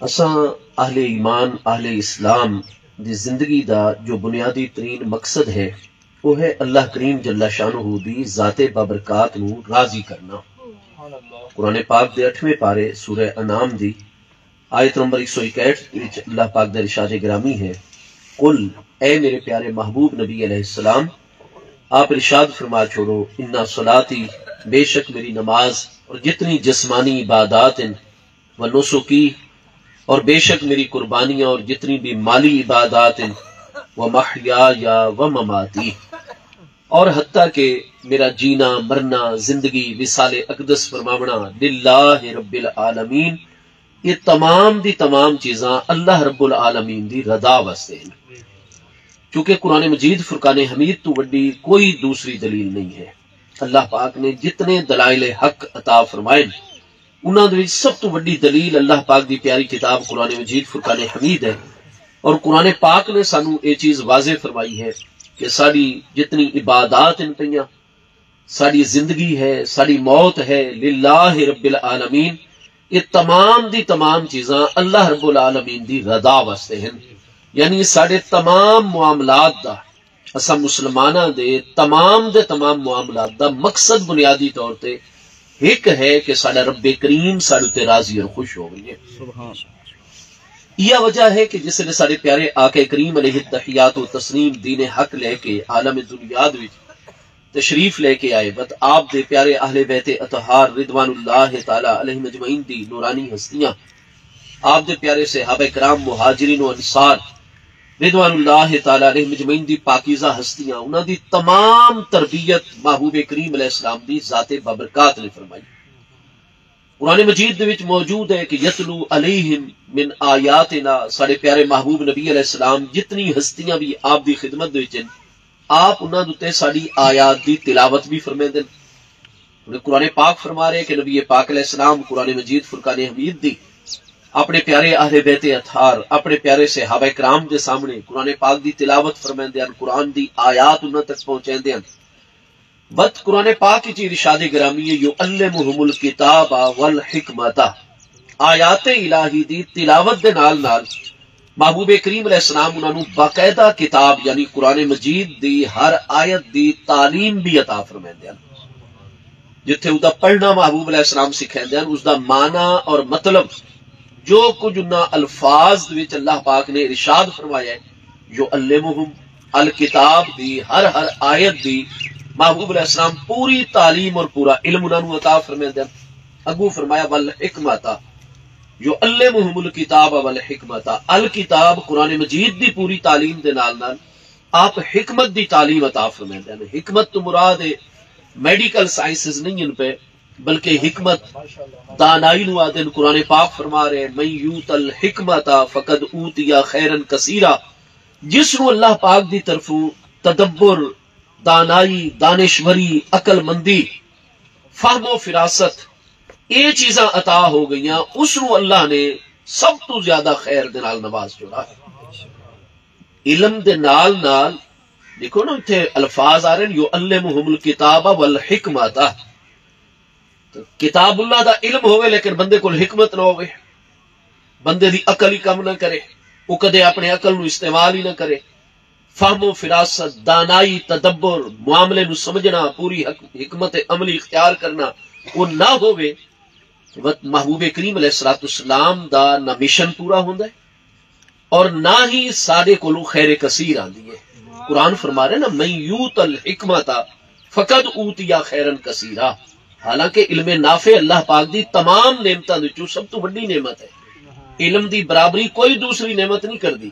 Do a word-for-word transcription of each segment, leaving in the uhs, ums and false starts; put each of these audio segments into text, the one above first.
اساں اہل ایمان، اہل اسلام دی زندگی دا جو بنیادی ترین مقصد ہے، او ہے اللہ کریم جل شانہ دی ذات بابرکات نوں راضی کرنا۔ قرآن پاک دے اٹھویں پارے سورہ انعام دی آیت نمبر ایک سو اکہٹھ وچ اللہ پاک دا ارشاد گرامی ہے، "قل"، اے میرے پیارے محبوب نبی علیہ السلام، آپ ارشاد فرما چھوڑو، "انا صلاتی"، بے شک میری نماز اور جتنی جسمانی عبادات ہیں، "و نسکی"، اور بے شک میری قربانیاں اور جتنی بھی مالی عبادات ہیں، "و محیایا و مماتی"، اور حتیٰ کہ میرا جینا، مرنا، زندگی، وصال اقدس فرماونا، "للہ رب العالمین"، یہ تمام دی تمام چیزاں اللہ رب العالمین دی رضا واسطے ہیں۔ کیونکہ قرآن مجید فرقان حمید تو وڈی کوئی دوسری دلیل نہیں ہے۔ اللہ پاک نے جتنے دلائل حق عطا فرمائے، انہاں دے وچ سب تو وڈی دلیل اللہ پاک دی پیاری کتاب قرآن مجید فرقان حمید ہے۔ اور قرآن پاک نے سانو یہ چیز واضح فرمائی ہے کہ ساری جتنی عبادات ہیں پیاں، ساری زندگی ہے، ساری موت ہے، للہ رب العالمین، یہ تمام دی تمام چیزاں اللہ رب العالمین دی رضا واسطے ہیں۔ یعنی سارے تمام معاملات دا، اساں مسلماناں دے تمام دے تمام معاملات دا مقصد بنیادی طور تے ہک ہے کہ ساڈا رب کریم ساڈے تے راضی اور خوش ہو ونجے۔ یہ وجہ ہے کہ جس نے سارے پیارے آقا کریم علیہ التحیات و تسلیم دین حق لے کے عالم دنیا دے وچ تشریف لے کے آئے، وت آپ دے پیارے اہل بیت اطہار رضوان اللہ تعالی علیہم اجمعین دی نورانی ہستیاں، آپ دے پیارے صحابہ کرام، مہاجرین و انصار رضوان اللہ تعالی علیہم اجمعین دی پاکیزہ ہستیاں، انہاں دی تمام تربیت محبوب کریم علیہ السلام دی ذات بابرکات نے فرمائی۔ قرآن مجید دے وچ موجود ہے کہ "یتلو علیہم من آیاتنا"، ساڈے پیارے محبوب نبی علیہ السلام جتنی ہستیاں بھی آپ دی خدمت دے وچ ہیں، آپ انہاں دے تے ساڈی آیات دی تلاوت بھی فرمیندے ہیں۔ ہن قرآن پاک فرما رہے کہ نبی پاک علیہ السلام قرآن مجید فرقان حمید دی اپنے پیارے اہل بیت اطہار، اپنے پیارے صحابہ کرام دے سامنے قرآن پاک دی تلاوت فرمیندے ہیں، قرآن دی آیات انہاں تک پہنچیندے ہیں۔ وت قرآن پاک وچ ارشاد گرامی ہے، "یعلمہم الکتاب والحکمۃ"، آیات الہی دی تلاوت دے نال نال محبوب کریم علیہ السلام انہاں نوں باقاعدہ کتاب یعنی قرآن مجید دی ہر آیت دی تعلیم بھی عطا فرمیندے ہیں۔ جتھے اُس دا پڑھنا محبوب علیہ السلام سکھیندے ہیں، اس دا معنی اور مطلب جو کچھ انہاں الفاظ وچ اللہ پاک نے ارشاد فرمایا ہے، "یعلمہم"، الکتاب دی ہر ہر آیت دی محبوب علیہ السلام پوری تعلیم اور پورا علم انہاں نوں عطا فرمیندے ہیں۔ اگوں فرمایا، "والحکمۃ"، "یعلمہم الکتاب والحکمۃ"، الکتاب قرآن مجید دی پوری تعلیم دے نال نال آپ حکمت دی تعلیم عطا فرمیندے ہیں۔ حکمت تو مراد ہے میڈیکل سائنسز نہیں ہیں پہ، بلکہ حکمت دانائی نو آدن۔ قرآن پاک فرما رہے، "من یوت الحکمت فقد اوتی خیرا کثیرا"، جس نو اللہ پاک دی طرفوں تدبر، دانائی، دانشوری، عقل مندی، فہم و فراست، اے چیزاں عطا ہو گئیاں، اس نو اللہ نے سب تو زیادہ خیر دے نال نواز چھوڑا۔ علم دے نال نال، دیکھو نا، اتھے الفاظ آ رہے ہیں، "یعلمہم الکتاب والحکمۃ"۔ تو کتاب اللہ دا علم ہوئے لیکن بندے کول حکمت نہ ہوئے، بندے دی عقل ہی کم نہ کرے، وہ کدے اپنے عقل نو استعمال ہی نہ کرے، فہم و فراست، دانائی، تدبر، معاملے نو سمجھنا، پوری حک-، حکمت عملی اختیار کرنا، وہ نہ ہوئے، وت محبوب کریم علیہ الصلوۃ والسلام دا نہ مشن پورا ہوندا ہے اور نہ ہی ساڈے کولوں خیر کثیر آندی ہے۔ قرآن فرما رہے نا، "من یوت الحکمۃ فقد اوتی خیرا کثیرا"، حالانکہ علم نافع اللہ پاک دی تمام نعمتاں وچوں سب تو وڈی نعمت ہے۔ علم دی برابری کوئی دوسری نعمت نہیں کردی۔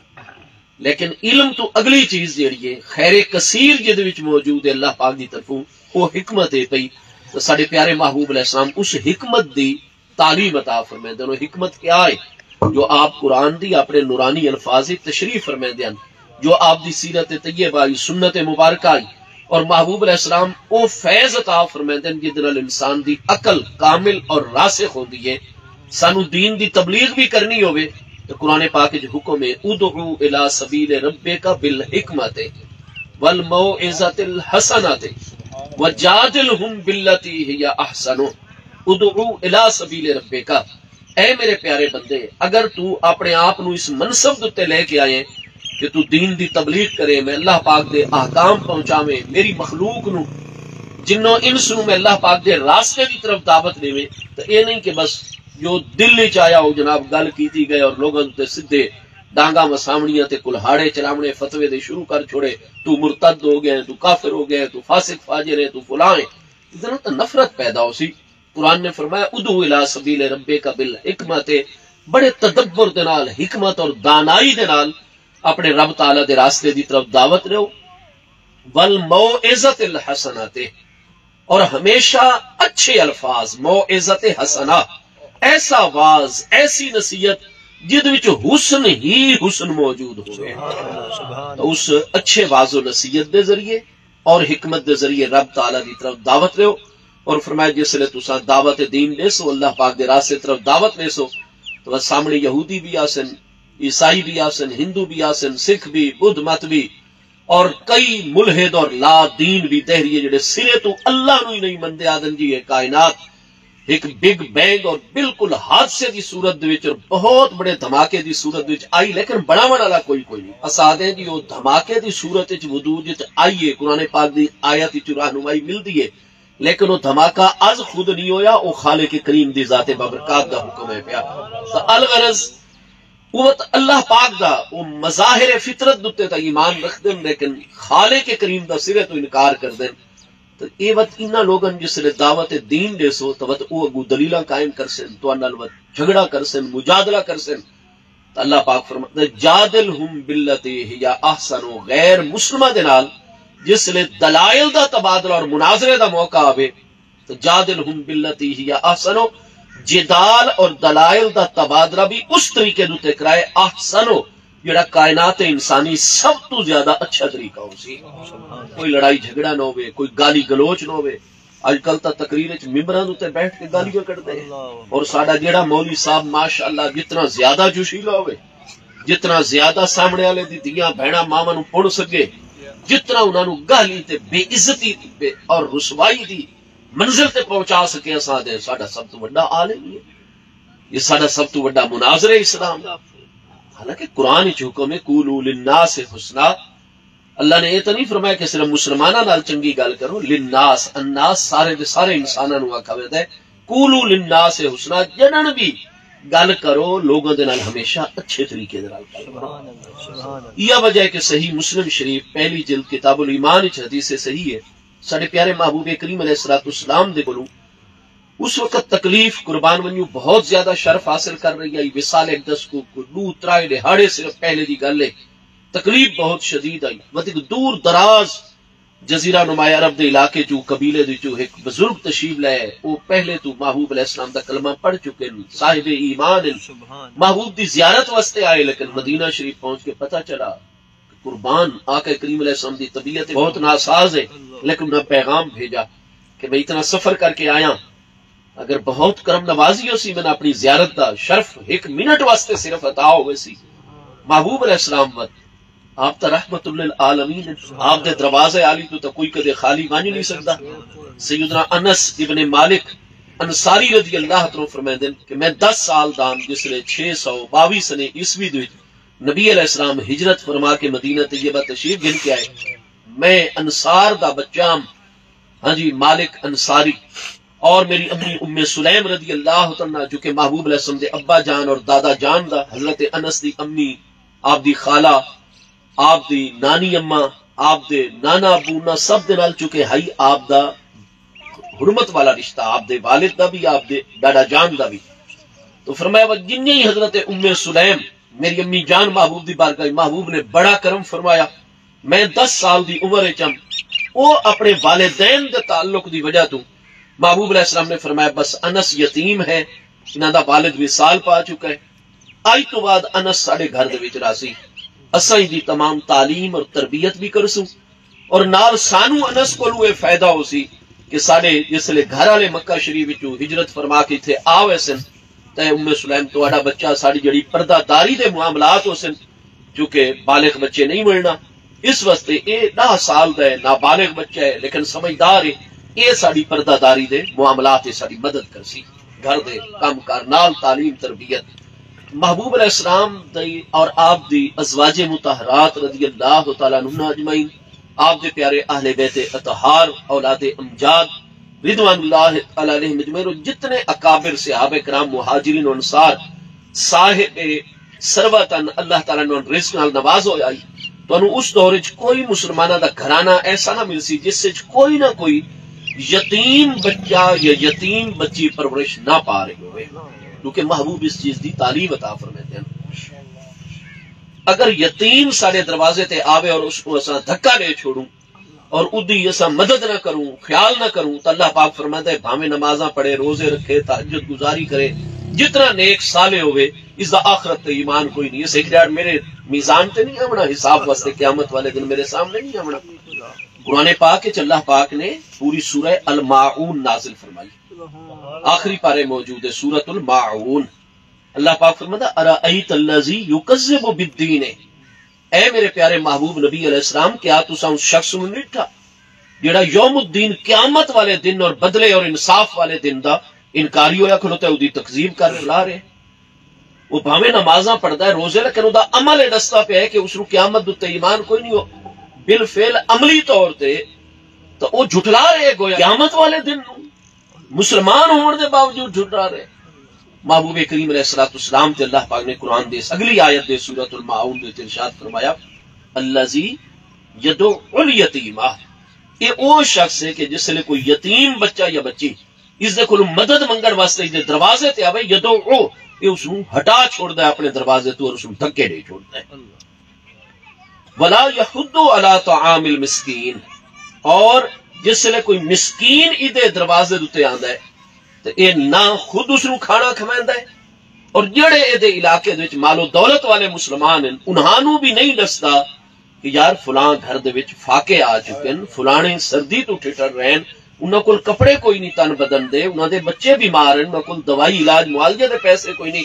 لیکن علم تو اگلی چیز جیڑھی ہے، خیر کثیر جدے وچ موجود ہے اللہ پاک دی طرفوں، وہ حکمت ہے پئی۔ تو ساڈے پیارے محبوب علیہ السلام اس حکمت دی تعلیم عطا فرمیندے ہیں۔ حکمت کیا ہے؟ جو آپ قرآن دی اپنے نورانی الفاظ وچ تشریح فرمیندے ہیں، جو آپ دی سیرت طیبہ آئی، سنت مبارکہ آئی، اور محبوب علیہ السلام او فیض عطا فرمیندے ہیں جس نال انسان دی عقل کامل اور راسخ ہوندی ہے۔ سانو دین دی تبلیغ بھی کرنی ہوے تو قرآن پاک وچ حکم ہے، "ادع الی سبیل ربک بالحکمۃ والموعظۃ الحسنۃ وجادلہم بالتی ہی احسن"۔ "ادع الی سبیل ربک"، اے میرے پیارے بندے، اگر تو اپنے آپ نو اس منصب دے اتے لے کے آئیں کہ تو دین دی تبلیغ کریں، میں اللہ پاک دے احکام پہنچاویں، میری مخلوق نو جنوں انس نو میں اللہ پاک دے راستے دی طرف دعوت ݙیویں، تو اے نہیں کہ بس جو دل وچ آیا او جناب گل کیتی گئے اور لوگاں دے سدھے ڈانگاں وساوݨیاں تے کلہاڑے چلاوݨے، فتوے دے شروع کر چھوڑے، تو مرتد ہو گئے، تو کافر ہو گئے، تو فاسق فاجر ہے، تو فلاں ہے۔ اس طرح تو نفرت پیدا ہو سی۔ قرآن نے فرمایا، "ادع الی سبیل ربک بالحکمۃ"، بڑے تدبر دے نال، حکمت اور دانائی دے نال اپنے رب تعالیٰ دے راستے دی طرف دعوت ݙیو۔ "والموعظۃ الحسنۃ"، اور ہمیشہ اچھے الفاظ، موعظت حسنہ، ایسا واز، ایسی نصیحت جد وچ حسن ہی حسن موجود ہوئے۔ تو اس اچھے واز و نصیحت دے ذریعے اور حکمت دے ذریعے رب تعالیٰ دی طرف دعوت ݙیو۔ اور فرمایا، جس لے تساں دعوت دین ݙیسو، اللہ پاک دے راستے طرف دعوت ݙیسو، تو بس سامنے یہودی بھی آسن، عیسائی بھی آسن، ہندو بھی آسن، سکھ بھی، بدھ مت بھی، اور کئی ملحد اور لا دین بھی دہریے جڑے سرے تو اللہ نو ہی نہیں مندے، آدن جی یہ کائنات ایک بگ بینگ اور بالکل حادثے دی صورت دے وچ اور بہت بڑے دھماکے دی صورت دے وچ آئی، لیکن بناون والا کوئی کوئی نہیں۔ اساں آہدے ہیں جی، او دھماکے دی صورت وچ وجود وچ آئی ہے، قرآن پاک دی آیت وچ رہنمائی ملدی ہے، لیکن او دھماکہ از خود نہیں ہویا، او خالق کریم دی ذات بابرکات دا حکم ہے پیا۔ تو الغرض، او وت اللہ پاک دا، او مظاہر فطرت دے اتے تاں ایمان رکھدن، لیکن خالق کریم دا سرے تو انکار کردن۔ تے اے وت انہاں لوگاں جس لے دعوت دین ݙیسو، تاں وت او اڳوں دلیلاں قائم کرسن، تہاݙے نال وت جھڳڑا کرسن، مجادلہ کرسن۔ تاں اللہ پاک فرماندے، "جادلہم بالتی ہی احسن"، غیر مسلمہ دے نال جس لے دلائل دا تبادلہ اور مناظرے دا موقع آوے، تاں "جادلہم بالتی ہی احسن"، جدال اور دلائل دا تبادلہ بھی اس طریقے دے اتے کرائے، احسن، جڑا کائنات انسانی سب تو زیادہ اچھا طریقہ ہو سی۔ کوئی لڑائی جھگڑا نہ ہوئے، کوئی گالی گلوچ نہ ہوئے۔ اج کل تاں تقریر وچ ممبراں دے اتے بیٹھ کے گالیاں کڈدے ہیں۔ اور ساڈا جیڑا مولوی صاحب ماشاءاللہ جتنا زیادہ جوشیلا ہوئے، جتنا زیادہ سامنے والے دی دھیاں بہناں ماواں نوں پڑ سکے، جتنا انہاں نوں گالی تے بے عزتی دی بے اور رسوائی دی منزل تے پہنچا سکے، اساں دے ساڈا سب تو وڈا عالم ہی ہے۔ یہ ساڈا سب تو وڈا مناظر ہے اسلام دا۔ حالانکہ قرآن وچ حکم ہے، "قولوا للناس حسنا"۔ اللہ نے یہ تو نہیں فرمایا کہ صرف مسلماناں نال چنگی گل کرو، للناس، الناس سارے دے سارے انساناں نوں آکھا ویندا ہے، "قولوا للناس حسنا"، جنن بھی گل کرو لوگاں دے نال ہمیشہ اچھے طریقے دے نال گل کرو۔ سبحان اللہ، سبحان اللہ۔ یہ وجہ ہے کہ صحیح مسلم شریف پہلی جلد کتاب الایمان وچ حدیث صحیح ہے، ساڈے پیارے محبوب کریم علیہ الصلوۃ والسلام دے کولوں اس وقت تکلیف قربان ونجو بہت زیادہ شرف حاصل کر رہی آئی۔ وصال اقدس کو کوئی ݙو ترائے ݙیہاڑے صرف پہلے دی گل ہے، تکلیف بہت شدید آئی۔ وت ایک دور دراز جزیرہ نما عرب دے علاقے جو قبیلے دے جو ایک بزرگ تشریف لے، وہ پہلے تو محبوب علیہ السلام دا کلمہ پڑھ چکے ہیں، صاحب ایمان ہیں، سبحان۔ محبوب دی زیارت واسطے آئے، لیکن مدینہ شریف پہنچ کے پتہ چلا قربان، آقا کریم علیہ السلام دی طبیعت بہت ناساز ہے، لیکن انہاں پیغام بھیجا کہ میں اتنا سفر کر کے آیا، اگر بہت کرم نوازی ہو سی، میں اپنی زیارت دا شرف ایک منٹ واسطے صرف عطا ہوئے سی۔ محبوب علیہ السلام وت آپ تا رحمت للعالمین ہیں، آپ دے دروازے عالی تو تا کوئی کدے خالی ونج نہیں سکدا۔ سیدنا انس ابن مالک انصاری رضی اللہ عنہ فرمائندے کہ میں دس سال دام جس لے چھ سو باوی سنے عیسوی دے وچ نبی علیہ السلام ہجرت فرما کے مدینہ طیبہ تشریف گھن کے آئے۔ میں انصار دا بچہ ہم، ہاں جی، مالک انصاری، اور میری امی ام سلیم رضی اللہ تعالیٰ عنہا، جو کہ محبوب علیہ السلام دے ابا جان اور دادا جان دا، حضرت انس دی امی، آپ دی خالہ، آپ دی نانی اماں، آپ دے نانا ابو، انہاں سب دے نال چونکہ ہئی آپ دا حرمت والا رشتہ، آپ دے والد دا بھی، آپ دے ڈاڈا جان دا بھی۔ تو فرمایا، وہ جنہیں ہی حضرت ام سلیم، میری امی جان محبوب دی بارگاہ، محبوب نے بڑا کرم فرمایا۔ میں دس سال دی عمر وچ ہم، او اپنے والدین دے تعلق دی وجہ تو، محبوب علیہ السلام نے فرمایا، بس انس یتیم ہے، انہاں دا والد وصال پا چکا ہے۔ اج تو بعد انس ساڈے گھر دے وچ راہسی، اساں دی تمام تعلیم اور تربیت بھی کرسوں، اور نال سانو انس کولوں اے فائدہ ہوسی کہ ساڈے جس لے گھر والے مکہ شریف وچوں ہجرت فرما کے اتھے آ ویسن، تے ام سلیم تہاڈا بچہ ساڈی جڑی پردہ داری دے معاملات ہوسن، چونکہ بالغ بچے نہیں بننا، اس واسطے اے ݙاہ سال دا ہے، نابالغ بچہ ہے لیکن سمجھدار ہے، اے ساڈی پردہ داری دے معاملات اچ ساڈی مدد کرسی۔ گھر دے کم کار نال تعلیم تربیت۔ محبوب علیہ السلام دی اور آپ دی ازواج مطہرات رضی اللہ تعالیٰ عنہن اجمعین، آپ دے پیارے اہل بیت اطہار، اولاد امجاد رضوان اللہ تعالیٰ علیہم اجمعین، اور جتنے اکابر صحابہ کرام، مہاجرین و انصار، صاحب ثروتن، اللہ تعالیٰ نے انہاں رزق نال نواز ہویا ہی۔ تانوں اس دور وچ کوئی مسلماناں دا گھرانہ ایسا نہ ملسی جس وچ کوئی نہ کوئی یتیم بچہ یا یتیم بچی پرورش نہ پا رہی ہوئے، کیونکہ محبوب اس چیز دی تعلیم عطا فرمیندے ہن۔ اگر یتیم ساڈے دروازے تے آوے اور اس کوں اساں دھکا ڈے چھوڑوں، اور اودی اساں مدد نہ کروں، خیال نہ کروں، تاں اللہ پاک فرماندا ہے، بھاویں نمازاں پڑھے، روزے رکھے، تہجد گزاری کرے، جتنا نیک صالح ہوے، اس دا آخرت تے ایمان کوئی نہیں۔ اس ہک ڈیڑھ میرے میزان تے نہیں آونا، حساب واسطے قیامت والے دن میرے سامنے نہیں آونا۔ قرآن پاک وچ اللہ پاک نے پوری سورہ الماعون نازل فرمائی، آخری پارے موجود ہے، سورۃ الماعون۔ اللہ پاک فرماندا، "ارأیت الذی یکذب بالدین"، اے میرے پیارے محبوب نبی علیہ السلام، کیا تساں اس شخص نوں نہیں ڈٹھا جڑا یوم الدین، قیامت والے دن اور بدلے اور انصاف والے دن دا انکاری ہویا کھلوتا ہے، اودی تکذیب کر رہا رہے؟ وہ بھاویں نمازاں پڑھدا ہے، روزے، لیکن اوندا عمل اے ڈسدا پیا ہے کہ اس نوں قیامت دے اتے ایمان کوئی نہیں ہو۔ بالفعل عملی طور تے تو وہ جھٹلا رہے، گویا قیامت والے دن نوں مسلمان ہوݨ دے باوجود جھٹلا رہے۔ محبوب کریم علیہ الصلوۃ والسلام تے اللہ پاک نے قرآن دے اس اگلی آیت دے سورۃ الماعون دے وچ ارشاد فرمایا، "الذی یدع الیتیم"، اے او شخص ہے کہ جس لے کوئی یتیم بچہ یا بچی اس دے کول مدد منگن واسطے اس دے دروازے تے آوے، یدع، اے اس نوں ہٹا چھوڑدا ہے اپنے دروازے تو اور اس نوں دھکے دے چھوڑدا ہے۔ "ولا یحض علی طعام المسکین"، اور جس لے کوئی مسکین ایدے دروازے دے اتے آندا ہے تے اے نہ خود اس نوں کھانا کھویندا ہے، اور جڑے ایدے علاقے دے وچ مال و دولت والے مسلمان ہیں، انہاں نوں بھی نہیں ڈسدا کہ یار، فلاں گھر دے وچ فاقے آ چکے ہیں، فلانے سردی تو ٹھٹر رہے ہیں، انہاں کول کپڑے کوئی نہیں تن بدن دے، انہاں دے بچے بیمار ہیں، انہاں کول دوائی، علاج، معالجے دے پیسے کوئی نہیں۔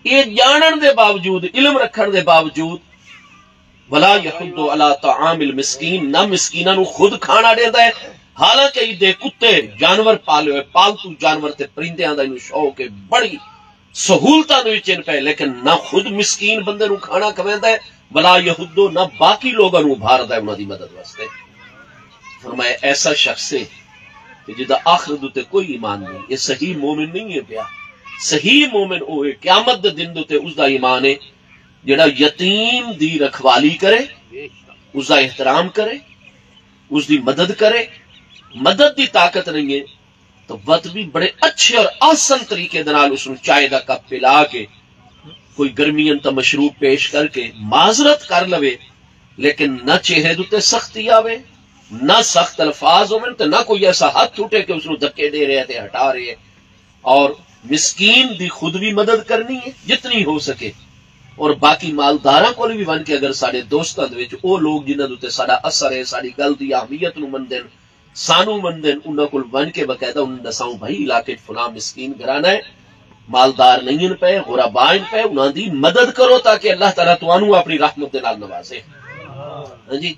یہ جانن دے باوجود، علم رکھن دے باوجود، "ولا یحض علی طعام المسکین"، نہ مسکیناں نوں خود کھانا ڈیندا ہے، حالانکہ ایدے کتے، جانور پالے ہوئے، پالتو جانور تے پرندیاں دا اینوں شوق ہے، بڑی سہولتاں دے وچ ہن پئے، لیکن نہ خود مسکین بندے نوں کھانا کھویندا ہے، ولا یحض، نہ باقی لوگاں نوں ابھاردا ہے انہاں دی مدد واسطے۔ فرمایا، ایسا شخص ہے کہ جدا آخرت اتے کوئی ایمان نہیں، یہ صحیح مومن نہیں ہے پیا۔ صحیح مومن او ہے، قیامت دے دن دے اتے اس دا ایمان ہے جڑا یتیم دی رکھوالی کرے، اس دا احترام کرے، اس دی مدد کرے۔ مدد دی طاقت نہیں ہے، تو وت بھی بڑے اچھے اور احسن طریقے دے نال اس نوں چائے دا کپ پلا کے، کوئی گرمیاں تا مشروب پیش کر کے معذرت کر لوے، لیکن نہ چہرے دے اتے سختی آوے، نہ سخت الفاظ ہوون، تے نہ کوئی ایسا ہتھ اٹھے کہ اس نوں دھکے دے رہے تے ہٹا رہے۔ اور مسکین دی خود بھی مدد کرنی ہے جتنی ہو سکے، اور باقی مالداراں کول بھی ونج کے، اگر ساڈے دوستاں دے وچ او لوگ جنہاں دے اتے ساڈا اثر ہے، ساڈی گل دی اہمیت نوں مندن، سانوں مندن، انہاں کول ونج کے باقاعدہ انہاں ڈساؤں، بھائی، علاقے 'چ فلاں مسکین گھرانہ ہے، مالدار نہیں ہن پئے، غربا ہن پئے، انہاں دی مدد کرو تاکہ اللہ تعالیٰ تانوں اپنی رحمت دے نال نوازے۔ ہاں جی،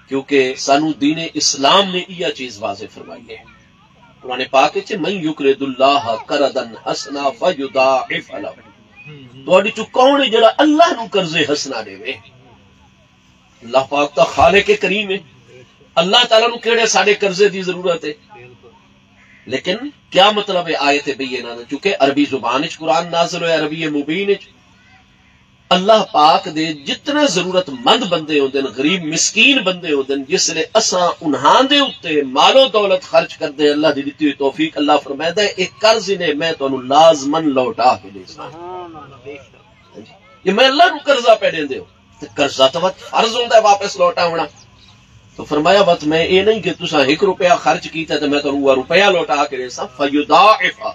کیونکہ سانوں دین اسلام نے ایہا چیز واضح فرمائی ہے۔ قرآن پاک وچ، "من یقرض اللہ قرضا حسنا فیضاعف لہ۔" تہاڈے چوں کون ہے جڑا اللہ نوں قرض حسنا ڈیوے؟ اللہ پاک تاں خالق کریم ہے۔ اللہ تعالیٰ نوں کیڑے ساڈے قرضے دی ضرورت ہے؟ لیکن کیا مطلب ہے آیت بینہ دا؟ چونکہ عربی زبان وچ قرآن نازل ہویا، عربی مبین وچ۔ اللہ پاک دے جتنے ضرورت مند بندے ہوندے ہن، غریب مسکین بندے ہوندے ہن، جس لے اساں انہاں دے اتے مال و دولت خرچ کردے ہیں، اللہ دی دتی ہوئی توفیق، اللہ فرمائدا ہے، "ایک قرض نے میں تانوں لازماً لوٹا کے دے ساں۔" یہ میں اللہ نوں قرضہ پہ ڈیندے ہو، تے قرضہ تو وت فرض ہوندا ہے واپس لوٹاونا۔ تو فرمایا، "وت میں اے نہیں کہ تساں ہک روپیہ خرچ کیتا تے میں تانوں وہ روپیہ لوٹا کے ڈیساں، فیضاعف۔"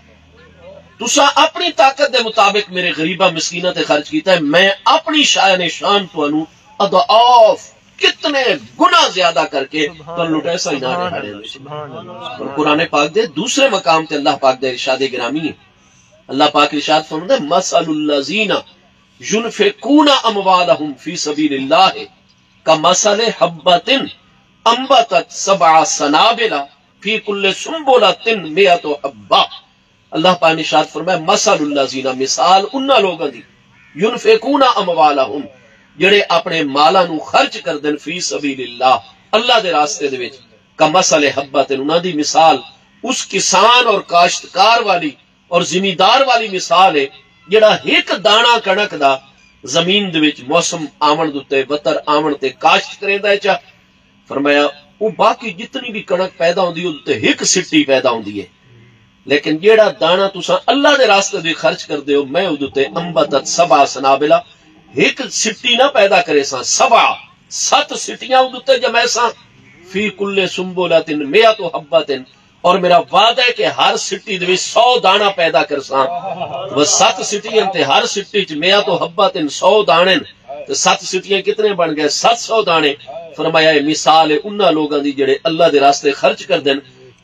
تساں اپنی طاقت دے مطابق میرے غریباں مسکیناں تے خرچ کیتا ہے، میں اپنی شان شان تانوں اضعاف، کتنے گنا زیادہ کر کے تانوں لٹیساں انہاں دے ہاڑے وچ۔ اور قرآن پاک دے دوسرے مقام تے اللہ پاک دے ارشاد گرامی ہے۔ اللہ پاک ارشاد فرماتا ہے، "مثل الذین ینفقون اموالہم فی سبیل اللہ کمثل حبۃ انبتت سبع سنابل فی کل سنبلۃ مئۃ حبۃ۔" اللہ پاک نے ارشاد فرمایا، مثل الذین، مثال انہاں لوگاں دی، ینفقون اموالہم، جڑے اپنے مالاں نو خرچ کردن، فی سبیل اللہ، اللہ دے راستے دے وچ، کمثل حبۃ، انہاں دی مثال اس کسان اور کاشتکار والی اور زمیندار والی مثال ہے، جڑا ہک دانا کݨک دا زمین دے وچ موسم آوݨ دے اتے، وتر آوݨ تے کاشت کریندا ہے چا۔ فرمایا، او باقی جتنی بھی کݨک پیدا ہوندی ہے، اودے تے ہک سٹی پیدا ہوندی ہے، لیکن جیڑھا دانا تساں اللہ دے راستے دی خرچ کردے ہو، میں اودے تے، انبتت سبع سنابل، ہک سٹی نہ پیدا کریساں، سبع، ست سٹیاں اودے تے جمائیساں، فی کل سنبلۃ مئۃ حبۃ، اور میرا وعدہ ہے کہ ہر سٹی دے وچ سو دانا پیدا کرساں۔ بس ست سٹی ہن تے ہر سٹی چ مئۃ حبۃ، سو دانے ہن۔ تے ست سٹیاں کتنے بݨ ڳئے؟ ست سو دانے۔ فرمایا، اے مثال ہے انہاں لوگاں دی جڑے اللہ دے راستے خرچ کردن۔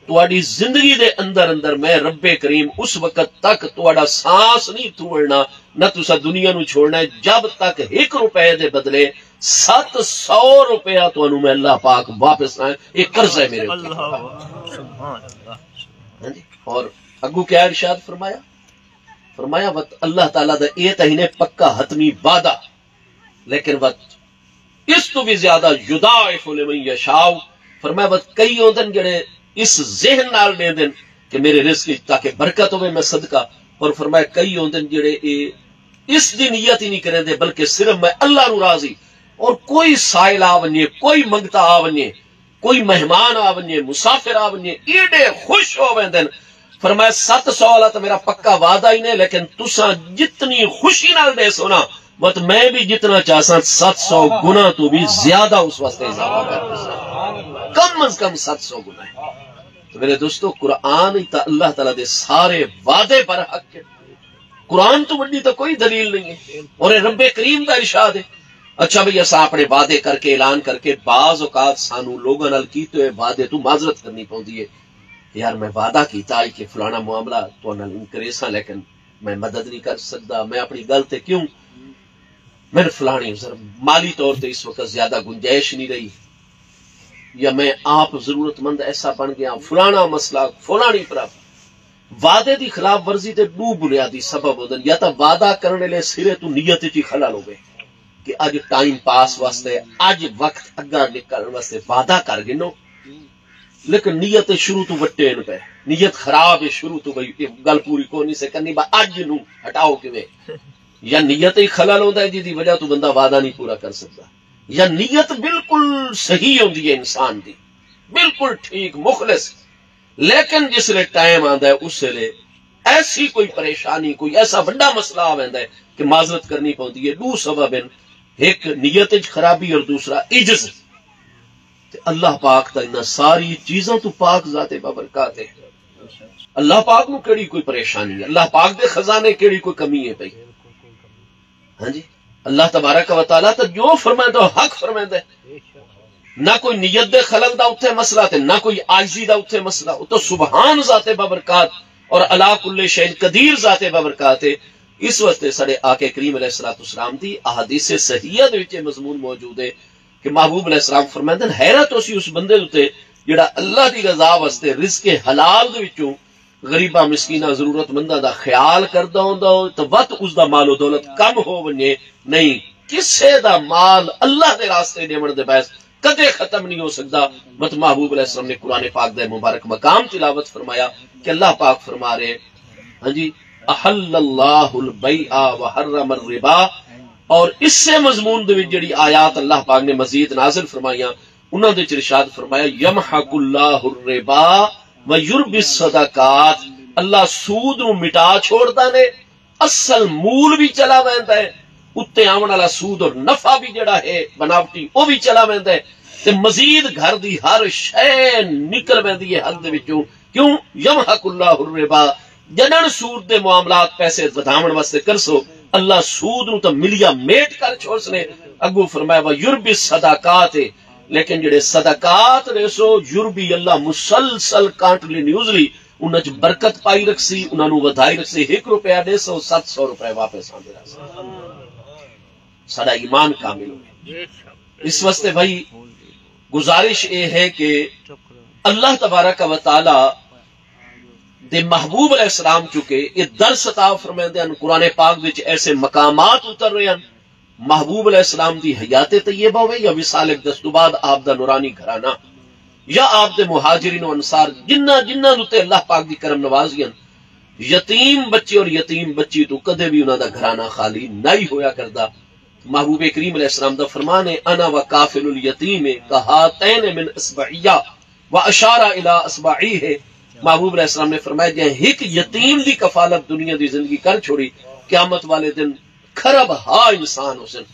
تہاݙی زندگی دے اندر اندر میں رب کریم اس وقت تک تہاݙا سانس نہیں تھوڑنا، نہ تساں دنیا نو چھوڑنا ہے، جب تک ہک روپے دے بدلے ست سو روپیہ تانوں میں اللہ پاک واپس آئے۔ یہ قرضہ ہے میرے اوپر۔ اللہ اکبر، سبحان اللہ۔ ہاں جی۔ اور اگوں کیا ارشاد فرمایا؟ فرمایا، وت اللہ تعالیٰ دا اے تاں ہی نے پکا حتمی وعدہ، لیکن وت اس تو بھی زیادہ، یضاعف لمن یشاء۔ فرمایا، وت کئی ہوندن جڑے اس ذہن نال ݙیندن کہ میرے رزق وچ تاکہ برکت ہوے، میں صدقہ۔ اور فرمایا، کئی ہوندن جڑے اے اس دی نیت ہی نہیں کریندے، بلکہ صرف میں اللہ نو راضی، اور کوئی سائل آ ونجے، کوئی منگتا آ ونجے، کوئی مہمان آ ونجے، مسافر آ ونجے، ایڈے خوش ہو ویندن۔ فرمایا، ست سو والا تاں میرا پکا وعدہ ہی نے، لیکن تساں جتنی خوشی نال ݙیسو نا، وت میں بھی جتنا چاہساں، ست سو گنا تو بھی زیادہ اس واسطے اضافہ کر ݙیساں۔ کم از کم ست سو گنا ہے۔ تو میرے دوستو، قرآن ہی تاں اللہ تعالیٰ دے سارے وعدے برحق ہے۔ قرآن تو وڈی تو کوئی دلیل نہیں ہے، اور یہ رب کریم دا ارشاد ہے۔ اچھا بھئی، اساں اپنے وعدے کر کے، اعلان کر کے، بعض اوقات سانو لوگاں نال کیتے ہوئے وعدے تو معذرت کرنی پوندی ہے۔ یار، میں وعدہ کیتا ہے کہ فلانا معاملہ تو نال کریساں، لیکن میں مدد نہیں کر سکدا، میں اپنی گل تے کیوں، میں فلانی ذرا مالی طور تے اس وقت زیادہ گنجائش نہیں رہی، یا میں آپ ضرورت مند ایسا بن گیا، فلانا مسئلہ، فلانی پرابلم۔ وعدے دی خلاف ورزی دے ݙو بنیادی سبب ہوندن، یا تاں وعدہ کرݨ ویلے سرے توں نیت اچ ہی خلل ہووے کہ اڄ ٹائم پاس واسطے، اڄ وقت اڳاں نکلݨ واسطے وعدہ کر گھنو، لیکن نیت شروع توں وٹے ہن پئے، نیت خراب ہے شروع توں، بھئی اے ڳل پوری کوئی نہیں سے کرنی، بس اڄ نوں ہٹاؤ کیویں۔ یا نیت ہی خلل ہوندا ہے، جس دی وجہ توں بندہ وعدہ نہیں پورا کر سکدا، یا نیت بالکل صحیح ہوندی ہے انسان دی، بالکل ٹھیک، مخلص، لیکن جس لے ٹائم آندا ہے، اس لے ایسی کوئی پریشانی، کوئی ایسا وڈا مسئلہ آ ویندا ہے کہ معذرت کرنی پوندی ہے۔ ݙو سبب ہن، ہک نیت وچ خرابی اور دوسرا عجز۔ تے اللہ پاک تاں انہاں ساری چیزاں تو پاک ذات بابرکات ہے۔ اللہ پاک نو کیڑی کوئی پریشانی ہے؟ اللہ پاک دے خزانے کیڑی کوئی کمی ہے پئی؟ ہاں جی، اللہ تبارک و تعالیٰ تاں جو فرمائے تو حق فرمائے۔ نہ کوئی نیت دے خلل دا اتھے مسئلہ تے نہ کوئی عاجزی دا اتھے مسئلہ، او تو سبحان ذات بابرکات اور علی کل شیء قدیر ذات بابرکات ہے۔ اس واسطے ساڈے آقا کریم علیہ الصلوۃ والسلام دی احادیث صحیحہ دے وچ یہ مضمون موجود ہے کہ محبوب علیہ السلام فرمائندے، حیرت ہوسی اس بندے اتے جڑا اللہ دی رضا واسطے رزق حلال دے وچوں غریباں، مسکیناں، ضرورت منداں دا خیال کردا ہوندا ہو، تے وت اس دا مال و دولت کم ہو ونجے، نہیں، کسے دا مال اللہ دے راستے ݙیوݨ دے باعث کدے ختم نہیں ہو سکدا۔ وت محبوب علیہ السلام نے قرآن پاک دا مبارک مقام تلاوت فرمایا کہ اللہ پاک فرما رہے، ہاں جی، احل اللہ البیع وحرم الربا، اور اس سے مضمون دے وچ جڑی آیات اللہ پاک نے مزید نازل فرمائیاں، انہاں دے وچ ارشاد فرمایا، یمحق اللہ الربا ویربی الصدقات، اللہ سود نو مٹا چھوڑدا نے، اصل مول بھی چلا ویندا ہے، اتے آون والا سود اور نفع بھی جڑا ہے بناوٹی، او بھی چلا ویندا ہے، تے مزید گھر دی ہر شے نکل ویندی ہے حد دے وچوں۔ کیوں؟ یمحق اللہ الربا، جݙݨ سود دے معاملات، پیسے ودھاوݨ واسطے کرسو، اللہ سود نو تاں ملیا میٹ کر چھوڑسنے۔ اڳوں فرمایا، ویربی الصدقات، لیکن جڑے صدقات ݙیسو، یربی اللہ مسلسل کانٹلی نیوزلی انہاں چ برکت پائی رکھسی، انہاں نوں ودھائی رکھسی، ہک روپیہ ݙیسو، ست سو روپے واپس آندے رہسن۔ ساݙا ایمان کامل ہوئے۔ اس واسطے بھائی گزارش اے ہے کہ اللہ تبارک و تعالیٰ تے محبوب علیہ السلام چونکہ یہ درس عطا فرمیندے ہن، قرآن پاک وچ ایسے مقامات اتر رہے ہن، محبوب علیہ السلام دی حیات طیبہ ہوئے یا وصال اقدس تو بعد آپ دا نورانی گھرانہ، یا آپ دے مہاجرین و انصار، جنہ جنہ دے تے اللہ پاک دی کرم نوازی ہن، یتیم بچے اور یتیم بچی تو کدے بھی انہاں دا گھرانہ خالی نہیں ہویا کردا۔ محبوب کریم علیہ السلام دا فرمان ہے، انا و کافل الیتیم کہاتین من اصبعیہ و اشار الی اصبعیہ۔ محبوب علیہ السلام نے فرمایا، جے ہک یتیم دی کفالت دنیا دی زندگی کر چھوڑی، قیامت والے دن کھرب ہا انسان ہوسن۔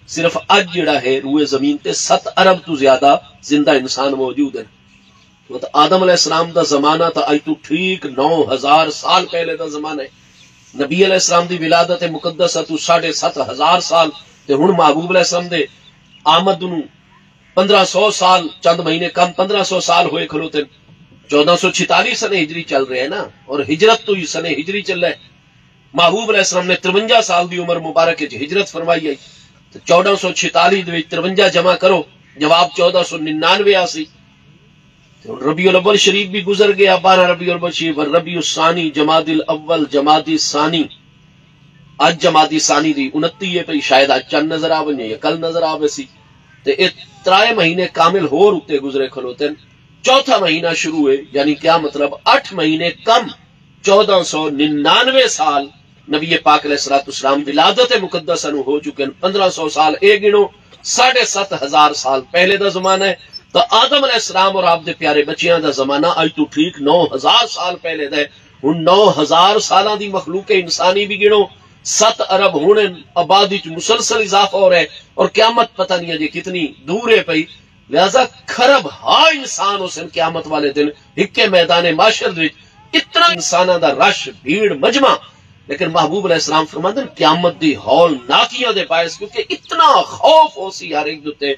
صرف اج جڑا ہے روئے زمین تے ست ارب تو زیادہ زندہ انسان موجود ہیں۔ تو آدم علیہ السلام دا زمانہ تاں اج تو ٹھیک نو ہزار سال پہلے دا زمانہ ہے۔ نبی علیہ السلام دی ولادت مقدسہ تو ساڑھے ست ہزار سال، تے ہن محبوب علیہ السلام دے آمد نو پندرہ سو سال، چند مہینے کم، پندرہ سو سال ہوئے کھلوتے۔ چودہ سو چھتالیس سنے ہجری چل رہے ہیں نا، اور ہجرت تو ہی سنے ہجری چل رہے۔ محبوب علیہ السلام نے ترونجا سال دی عمر مبارک وچ ہجرت فرمائی ہے۔ تے چودہ سو چھتالیس دے وچ ترونجا جمع کرو، جواب چودہ سو ننانوے آسی۔ تے ہن ربیع الاول شریف بھی گزر گیا، بارہ ربیع الاول شریف، ربیع الثانی، جمادی الاول، جمادی ثانی۔ اج جمادی ثانی دی انتی ہے پئی، شاید اج چن نظر آ ونجے یا کل نظر آ ویسی۔ تے اے ترائے مہینے کامل ہور اتے گزرے کھلوتے ہیں۔ چوتھا مہینہ شروع ہے، یعنی کیا مطلب، اٹھ مہینے کم، چودہ سو ننانوے سال نبی پاک علیہ الصلوۃ والسلام ولادت مقدسہ نو ہو چکے ہیں۔ پندرہ سو سال اے گنو، ساڑھے ست ہزار سال پہلے دا زمانہ ہے۔ تو آدم علیہ السلام اور آپ دے پیارے بچیاں دا زمانہ اج تو ٹھیک نو ہزار سال پہلے دا ہے۔ ہن نو ہزار سالاں دی مخلوق انسانی بھی گنو، ست ارب ہن آبادی چ مسلسل اضافہ ہو رہا ہے، اور قیامت پتہ نہیں اجے کتنی دور ہے پئی۔ لہذا کھرب ہا انسان ہوسن قیامت والے دن ہکے میدان محشر دے وچ، اتنا انساناں دا رش، بھیڑ، مجمع۔ لیکن محبوب علیہ السلام فرماندے ہیں، قیامت دی ہولناکیاں دے باعث، کیونکہ اتنا خوف ہوسی ہر ایک دے اتے،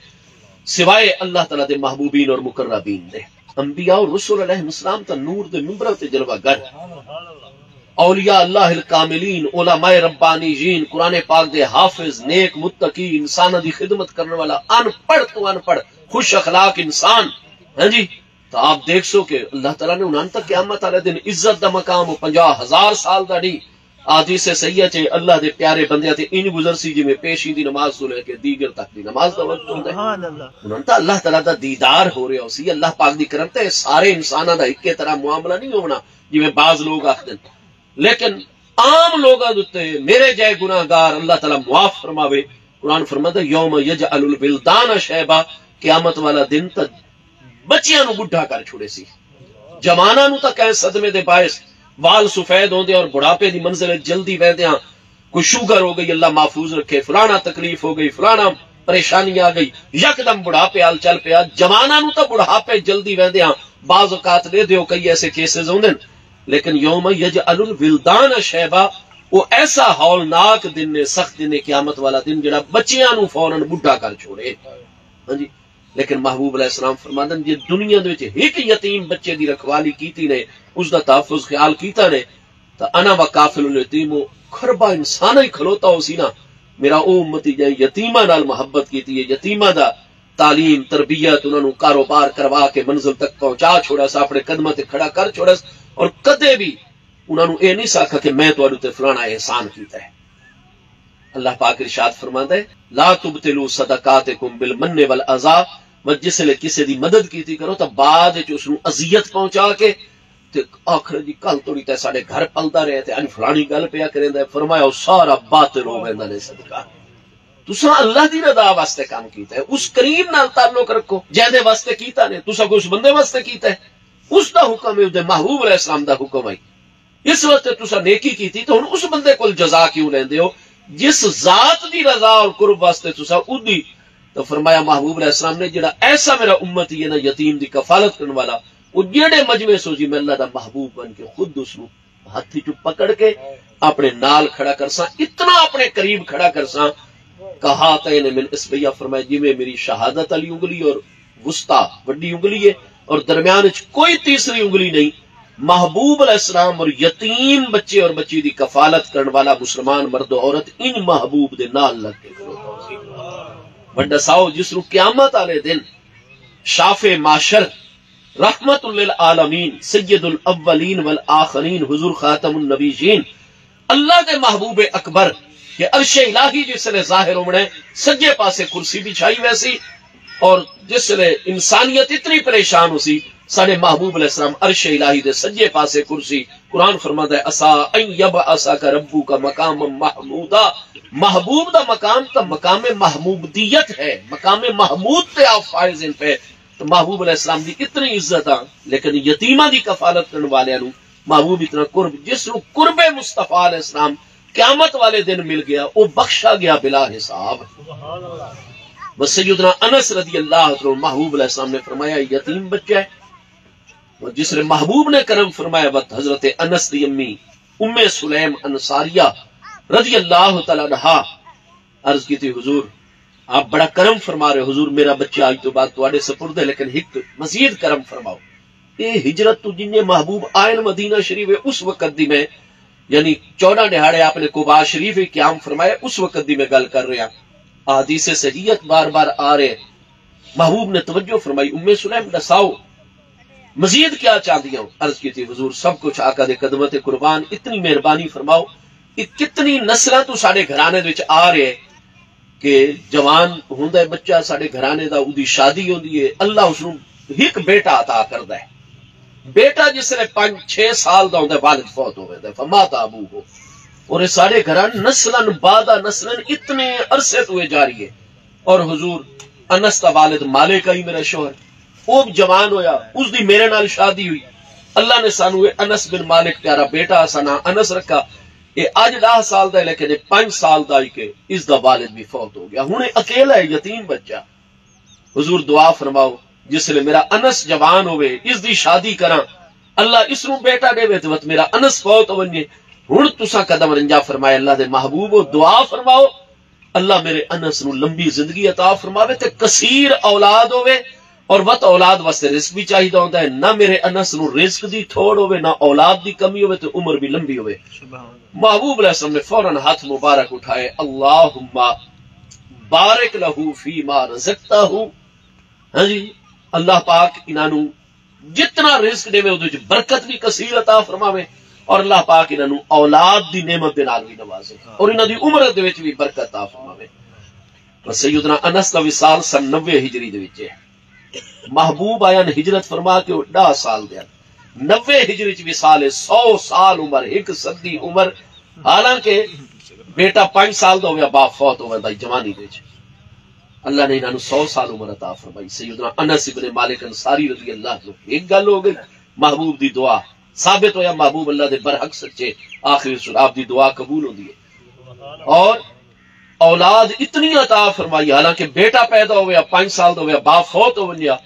سوائے اللہ تعالیٰ دے محبوبین اور مقربین دے۔ انبیاء اور رسول علیہ السلام تاں نور دے ممبراں تے جلوہ گر، اولیاء اللہ الکاملین، علماء ربانیین، قرآن پاک دے حافظ، نیک متقی، انساناں دی خدمت کرن والا، ان پڑھ تو ان پڑھ، خوش اخلاق انسان، ہاں جی۔ تو آپ دیکھ سو کہ اللہ تعالیٰ نے انہاں تک قیامت والے دن عزت دا مقام، وہ پنجاہ ہزار سال دا نہیں۔ احادیث صحیحہ چ اللہ دے پیارے بندیاں تے انج گزرسی جویں پیشی دی نماز تو لے کے دیگر تک دی نماز دا وقت ہوندا ہے۔ سبحان اللہ۔ انہاں تاں اللہ تعالیٰ دا دیدار ہو رہا ہوسی، اللہ پاک دی کرم تے سارے انساناں دا اکے طرح معاملہ نہیں ہونا جویں بعض لوگ آکھدے۔ لیکن عام لوگاں دے اتے میرے جائے گناہ گار اللہ تعالیٰ معاف فرماوے۔ قرآن فرماتا، یوم یجعل الولدان شیبا، قیامت والا دن تاں بچیاں نو بڈھا کر چھوڑے سی۔ جواناں نو تاں کہیں صدمے دے باعث وال سفید ہوندے اور بڑھاپے دی منزل وچ جلدی ویندے ہاں۔ کوئی شوگر ہو گئی، اللہ محفوظ رکھے، فلانا تکلیف ہو گئی، فلانا پریشانی آ گئی، یکدم بڑھاپے آل چل پیا۔ جواناں نو تاں بڑھاپے جلدی ویندے ہاں، بعض اوقات دے دیو کئی ایسے کیسز ہوندے نے۔ لیکن یوم یجعل الولدان شیبا، وہ ایسا ہولناک دن نے، سخت دن نے، قیامت والا دن، جڑا بچیاں نو فوراً بڈھا کر چھوڑے۔ ہاں جی۔ لیکن محبوب علیہ السلام فرماندن، جے دنیا دے وچ ہک یتیم بچے دی رکھوالی کیتی نے، اس دا تحفظ خیال کیتا نے، تاں انا و کافل الیتیم، او کھربا انسان ہی کھلوتا ہو سی نا، میرا او امتی جائیں یتیماں نال محبت کیتی ہے، یتیماں دا تعلیم، تربیت، انہاں نوں کاروبار کروا کے منزل تک پہنچا چھوڑا سا، اپنے قدماں تے کھڑا کر چھوڑا سا، اور کدے بھی انہاں نوں اے نہیں سا آکھا کہ میں تہاڈے تے فلانا احسان کیتا ہے۔ اللہ پاک ارشاد فرماندا ہے، لا تبطلوا صدقاتکم بالمن والاذی، و جس لے کسے دی مدد کیتی کرو تاں بعد وچ اس نوں اذیت پہنچا کے تے آکھنا جی کل توڑی تے ساڈے گھر پلدا رہے تے اج فلانی گل پیا کریندا ہے۔ فرمایا، او سارا باطل ہو ویندا نے صدقہ۔ تساں اللہ دی رضا واسطے کم کیتا ہے، اس کریم نال تعلق رکھو جیندے واسطے کیتا نے۔ تساں کوئی اس بندے واسطے کیتا ہے؟ اس دا حکم ہے، اس دے محبوب علیہ السلام دا حکم ہے۔ اس واسطے تساں نیکی کیتی تے ہن اس بندے کول جزا کیوں لیندے ہو؟ جس ذات دی رضا اور قرب واسطے تساں اودی، تو فرمایا محبوب علیہ السلام نے، جڑا ایسا میرا امتی ہے نا یتیم دی کفالت کرن والا، وہ جیڑے مجمع سو جی میں اللہ دا محبوب بن کے خود اس نوں ہتھ چ پکڑ کے اپنے نال کھڑا کرساں، اتنا اپنے قریب کھڑا کرساں۔ کہاتین من اصبعیہ، فرمایا جویں میری شہادت والی انگلی اور وسطی وڈی انگلی ہے اور درمیان وچ کوئی تیسری انگلی نہیں۔ محبوب علیہ السلام اور یتیم بچے اور بچی دی کفالت کرن والا مسلمان مرد و عورت ان محبوب دے نال لگ کے کھلوتا ہوسی۔ ونڈا ساؤ جس نوں قیامت والے دن شاف معاشر رحمت للعالمین، سید الاولین والآخرین، حضور خاتم النبیین، اللہ دے محبوب اکبر کہ عرش الہی جس لے ظاہر ہووݨے، سجے پاسے کرسی بچھائی ویسی، اور جس لے انسانیت اتنی پریشان ہوسی، ساݙے محبوب علیہ السلام عرش الہی دے سجے پاسے کرسی۔ قرآن فرماندا ہے، عسیٰ ان یبعثک ربک مقاما محمودا۔ محبوب دا مقام تاں مقام محمودیت ہے، مقام محمود تے آپ فائز ہن پئے۔ تو محبوب علیہ السلام دی اتنی عزت آ، لیکن یتیماں دی کفالت کرن والیاں نوں محبوب اتنا قرب، جس نوں قرب مصطفیٰ علیہ السلام قیامت والے دن مل گیا، او بخشا گیا بلا حساب۔ بس سیدنا انس رضی اللہ عنہ، محبوب علیہ السلام نے فرمایا، یتیم بچہ ہے۔ اور جس نے محبوب نے کرم فرمایا، وقت حضرت انس دی امی ام سلیم انصاریہ رضی اللہ تعالی عنہا عرض کی تھی، حضور، آپ بڑا کرم فرما رہے، حضور، میرا بچہ آج تو بعد تواڈے سپرد ہے، لیکن ہک مزید کرم فرماؤ۔ اے ہجرت تو جنہیں محبوب آئن مدینہ شریف ہے، اس وقت دی میں، یعنی چودہ دہاڑے آپ نے قباء شریف ہی قیام فرمایا، اس وقت دی میں گل کر رہا۔ احادیث صحیحت بار بار آ رہے۔ محبوب نے توجہ فرمائی، ام سلیم، ڈساؤ، مزید کیا چاہندی ہو؟ عرض کی تھی، حضور، سب کچھ آقا دے قدماں تے قربان، اتنی مہربانی فرماؤ۔ یہ کتنی نسلاں تو ساڈے گھرانے دے وچ آ رہے کہ جوان ہوندا ہے بچہ ساڈے گھرانے دا، اودی شادی ہوندی ہے، اللہ اس نوں ہک بیٹا عطا کردا ہے۔ بیٹا جس لے پنج چھ سال دا ہوندا ہے، والد فوت ہو ویندا ہے، فمات ابوہ۔ اور یہ ساڈے گھراں نسلاً بعد نسلاً اتنے عرصے تو یہ جاری ہے۔ اور حضور، انس دا والد مالک آئی میرا شوہر، او جوان ہویا، اس دی میرے نال شادی ہوئی۔ اللہ نے سانو یہ انس بن مالک پیارا بیٹا، اساں ناں انس رکھا۔ یہ اج دہ سال دا ہے، لیکن یہ پنج سال دا ہی کہ اس دا والد بھی فوت ہو گیا۔ ہن یہ اکیلا ہے، یتیم بچہ۔ حضور، دعا فرماؤ، جس لے میرا انس جوان ہوئے، اس دی شادی کراں، اللہ اس نوں بیٹا ݙیوے تے وت میرا انس فوت ونڄے۔ ہݨ تساں قدم رنجا فرمائے، اللہ دے محبوبو، دعا فرماؤ، اللہ میرے انس نوں لمبی زندگی عطا فرماوے تے کثیر اولاد ہووے، اور وت اولاد واسطے رزق بھی چاہیدا ہوندا ہے۔ نہ میرے انس نوں رزق دی تھوڑ ہووے، نہ اولاد دی کمی ہووے تے عمر بھی لمبی ہووے۔ سبحان اللہ۔ محبوب علیہ السلام نے فوراً ہتھ مبارک اٹھائے، اللہم بارک لہ فیما رزقتہ۔ ہاں جی، اللہ پاک انہاں نوں جتنا رزق ݙیوے، اودے وچ برکت بھی کثیر عطا فرماوے، اور اللہ پاک انہاں نوں اولاد دی نعمت دے نال بھی نوازے، اور انہاں دی عمر دے وچ بھی برکت عطا فرماوے۔ بس سیدنا انس دا وصال سن نوے ہجری دے وچ ہے۔ محبوب آئن ہجرت فرما کے، او ݙاہ سال دے ہن۔ نوے ہجری وچ وصال ہے، سو سال عمر، ہک صدی عمر۔ حالانکہ بیٹا پنج سال دا ہویا، باپ فوت ہو ویندا جوانی دے وچ۔ اللہ نے انہاں نوں سو سال عمر عطا فرمائی۔ سیدنا انس ابن مالک انصاری رضی اللہ عنہ، ایک گل ہو گئی، محبوب دی دعا، ثابت ہویا محبوب اللہ دے برحق سچے، آخری رسول، آپ دی دعا قبول ہوندی ہے۔ اور اولاد اتنی عطا فرمائی، حالانکہ بیٹا پیدا ہویا، پنج سال دا ہویا، باپ فوت ہو ونجیا۔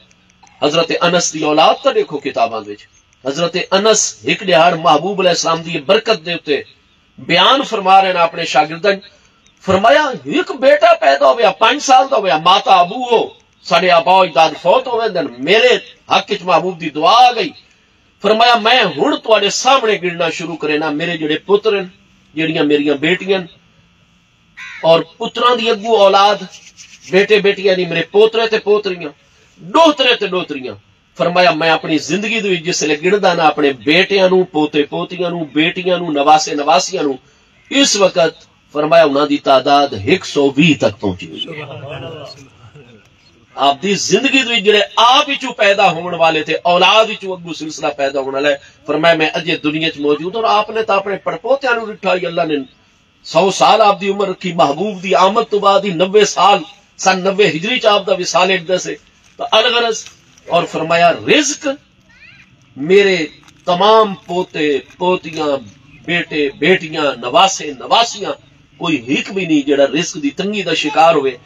حضرت انس دی اولاد تاں ݙیکھو کتاباں دے وچ۔ حضرت انس ہک ݙیہاڑ محبوب علیہ السلام دی برکت دے اتے بیان فرما رہے ہیں اپنے شاگرداں، فرمایا، ہک بیٹا پیدا ہویا، پنج سال دا ہویا، مات ابوہ، ساݙے آبا و اجداد فوت ہو ویندے ہن، میرے حق وچ محبوب دی دعا آ گئی۔ فرمایا، میں ہݨ تہاݙے سامݨے گݨنا شروع کرینا، میرے جڑے پتر ہن، جڑیاں میریاں بیٹیاں ہن، اور پتراں دی اڳوں اولاد، بیٹے بیٹیاں دی، میرے پوترے تے پوتریاں، ݙوہترے تے ݙوہتریاں۔ فرمایا، میں اپݨی زندگی دے وچ جس لے گݨدا نا اپݨے بیٹیاں نوں، پوتے پوتیاں نوں، بیٹیاں نوں، نواسے نواسیاں نوں، اس وقت فرمایا انہاں دی تعداد ہک سو ویہہ تک پہنچی ہوئی ہے۔ آپ دی زندگی دے وچ جڑے آپ وچوں پیدا ہووݨ والے تے اولاد وچوں اڳوں سلسلہ پیدا ہووݨ والا ہے، فرمایا، میں اڄے دنیا وچ موجود ہاں۔ اور آپ نے تاں اپݨے پڑپوتیاں نوں ݙٹھا ہی، اللہ نے سو سال آپ دی عمر رکھی، محبوب دی آمد تو بعد ہی نوے سال، سن نوے ہجری چ آپ دا وصال اقدس ہے۔ تو الغرض، اور فرمایا، رزق میرے تمام پوتے پوتیاں، بیٹے بیٹیاں، نواسے نواسیاں، کوئی ہک بھی نہیں جڑا رزق دی تنگی دا شکار ہوئے۔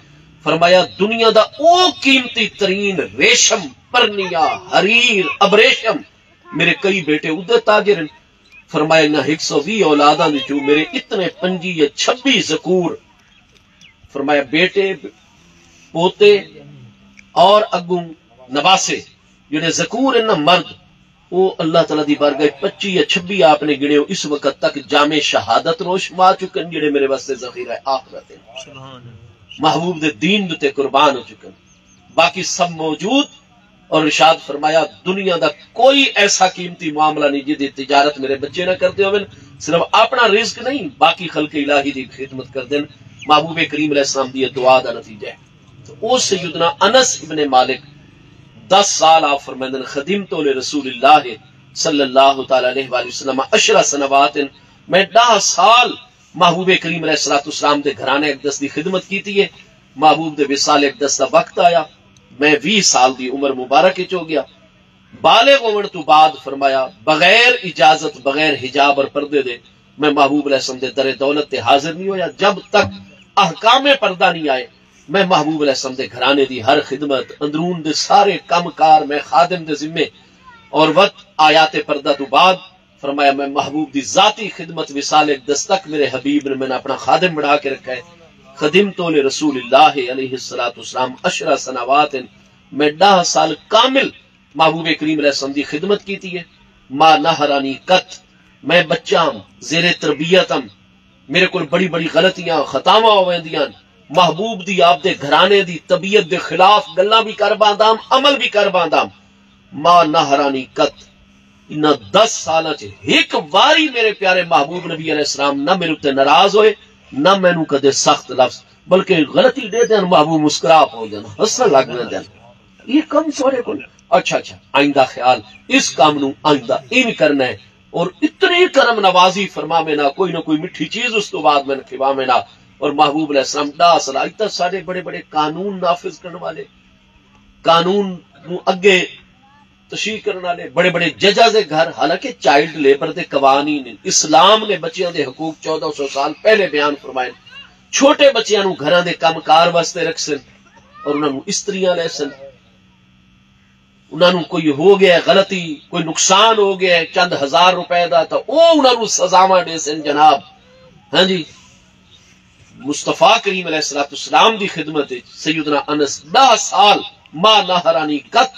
فرمایا، دنیا دا او قیمتی ترین ریشم، پرنیا، حریر، ابریشم، میرے کئی بیٹے ادھر تاجر ہیں۔ فرمایا، انہاں ہک سو ویہہ اولاداں وچوں میرے اتنے پنجی یا چھبی ذکور، فرمایا، بیٹے، پوتے اور اڳوں نواسے، جڑے ذکور ہیں نا، مرد، او اللہ تعالیٰ دی بارگاہ پچی یا چھبی آپ نے گݨے، اس وقت تک جام شہادت نوش ما چکن، جڑے میرے واسطے ذخیرہ آخرت ہیں۔ سبحان اللہ۔ محبوب دے دین تے قربان ہو چکن۔ باقی سب موجود اور ارشاد فرمایا، دنیا دا کوئی ایسا قیمتی معاملہ نہیں جدی تجارت میرے بچے نہ کردے ہوون، صرف اپنا رزق نہیں، باقی خلق الہی دی خدمت کردن۔ محبوب کریم علیہ السلام دی یہ دعا دا نتیجہ ہے۔ تو او سیدنا انس ابن مالک، دس سال آپ فرمائندن، خدمت لرسول اللہ صلی اللہ تعالی علیہ وآلہ وسلم عشر سنوات، میں ڈاہ سال محبوب کریم علیہ الصلوۃ والسلام دے گھرانے اقدس دی خدمت کیتی ہے۔ محبوب دے وصال اقدس دا وقت آیا، میں ویہہ سال دی عمر مبارک وچ ہو گیا۔ بالغ ہووݨ توں بعد فرمایا، بغیر اجازت، بغیر حجاب اور پردے دے میں محبوب علیہ السلام دے در دولت تے حاضر نہیں ہویا۔ جب تک احکام پردہ نہیں آئے، میں محبوب علیہ السلام دے گھرانے دی ہر خدمت، اندرون دے سارے کم کار میں خادم دے ذمے۔ اور وت آیات پردہ توں بعد فرمایا، میں محبوب دی ذاتی خدمت وصال اقدس تک میرے حبیب نے میں اپنا خادم بنا کے رکھا ہے۔ خدمت لرسول اللہ علیہ الصلوۃ والسلام عشر سنوات، میں ڈاہ سال کامل محبوب کریم علیہ السلام دی خدمت کیتی ہے۔ ما نہرانی قط، میں بچہ ہم، زیر تربیت ہم، میرے کول بڑی بڑی غلطیاں، خطاواں ہو ویندیاں۔ محبوب دی، آپ دے گھرانے دی طبیعت دے خلاف گلاں بھی کر باندا ہم، عمل بھی کر باندا ہم۔ ما نہرانی قط، انہاں دس سالاں چ ہک واری میرے پیارے محبوب نبی علیہ السلام نہ میرے تے ناراض ہوئے، نہ مینوں کدے سخت لفظ، بلکہ غلطی ݙے دین، محبوب مسکرا پوندن، ہسݨ لگ ویندن۔ یہ کم سوہݨے کول۔ اچھا، اچھا، آئندہ خیال، اس کام نوں آئندہ اینج کرنا ہے۔ اور اتنی کرم نوازی فرماوے نا، کوئی نہ کوئی مٹھی چیز اس تو بعد میں کھواوے نا۔ اور محبوب علیہ السلام ݙاہ سال، اڄ تک ساݙے بڑے بڑے قانون نافذ کرݨ والے، قانون نوں اڳے تشریح کرݨ والے، بڑے بڑے ججز دے گھر، حالانکہ چائلڈ لیبر دے قوانین ہیں۔ اسلام نے بچیاں دے حقوق چودہ سو سال پہلے بیان فرمائے۔ چھوٹے بچیاں نوں گھراں دے کم کار واسطے رکھسن اور انہاں نوں استریاں لیسن۔ انہاں نوں کوئی ہو گیا ہے غلطی، کوئی نقصان ہو گیا ہے چند ہزار روپے دا، تاں او انہاں نوں سزاواں ݙیسن جناب۔ ہاں جی، مصطفیٰ کریم علیہ الصلوۃ والسلام دی خدمت وچ سیدنا انس ݙاہ سال، ما نہرانی قط،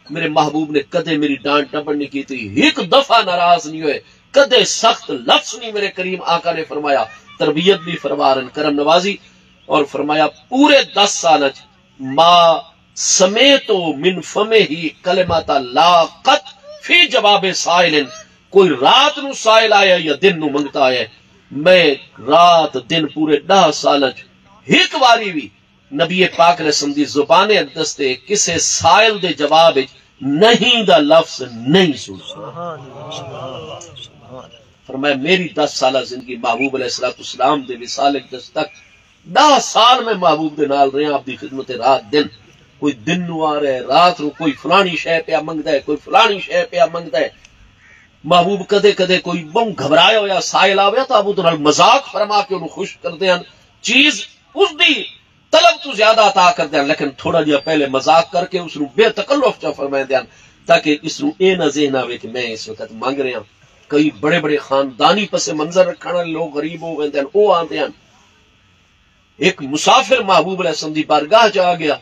میرے محبوب نے کدے میری ڈانٹ ڈپٹ نہیں کیتی، ہک دفعہ ناراض نہیں ہوئے، کدے سخت لفظ نہیں میرے کریم آقا نے فرمایا۔ تربیت بھی فرما رہے ہیں، کرم نوازی۔ اور فرمایا، پورے دس سال وچ ما سمعت من فمہ کلمۃ لا قط فی جواب سائل، کوئی رات نوں سائل آیا یا دن نوں منگتا آیا، میں رات دن پورے ݙاہ سال وچ ہک واری وی نبی پاک علیہ السلام دی زبان اقدس تے کسے سائل دے جواب وچ نہیں دا لفظ نہیں سݨا۔ فرمایا، میری دس سالہ زندگی محبوب علیہ الصلوۃ والسلام دے وصال اقدس تک، ݙاہ سال میں محبوب دے نال رہیا، آپ دی خدمت رات دن۔ کوئی دن نوں آ رہا ہے، رات نوں کوئی فلانی شے پیا منگدا ہے، کوئی فلانی شے پیا منگدا ہے۔ محبوب کدے کدے کوئی ٻہوں گھبرایا ہویا سائل آوے تاں آپ اودے نال مذاق فرما کے اونوں خوش کردے ہن۔ چیز اس دی طلب توں زیادہ عطا کردے ہن، لیکن تھوڑا جہا پہلے مذاق کر کے اس نوں بے تکلف چا فرمائندے ہن، تاکہ اس نوں اے نہ ذہن آوے کہ میں اس وقت منگ رہیا۔ کئی بڑے بڑے خاندانی پس منظر رکھݨ والے لوگ غریب ہو ویندے ہن، او آندے ہن۔ ہک مسافر محبوب علیہ السلام دی بارگاہ چ آ گیا،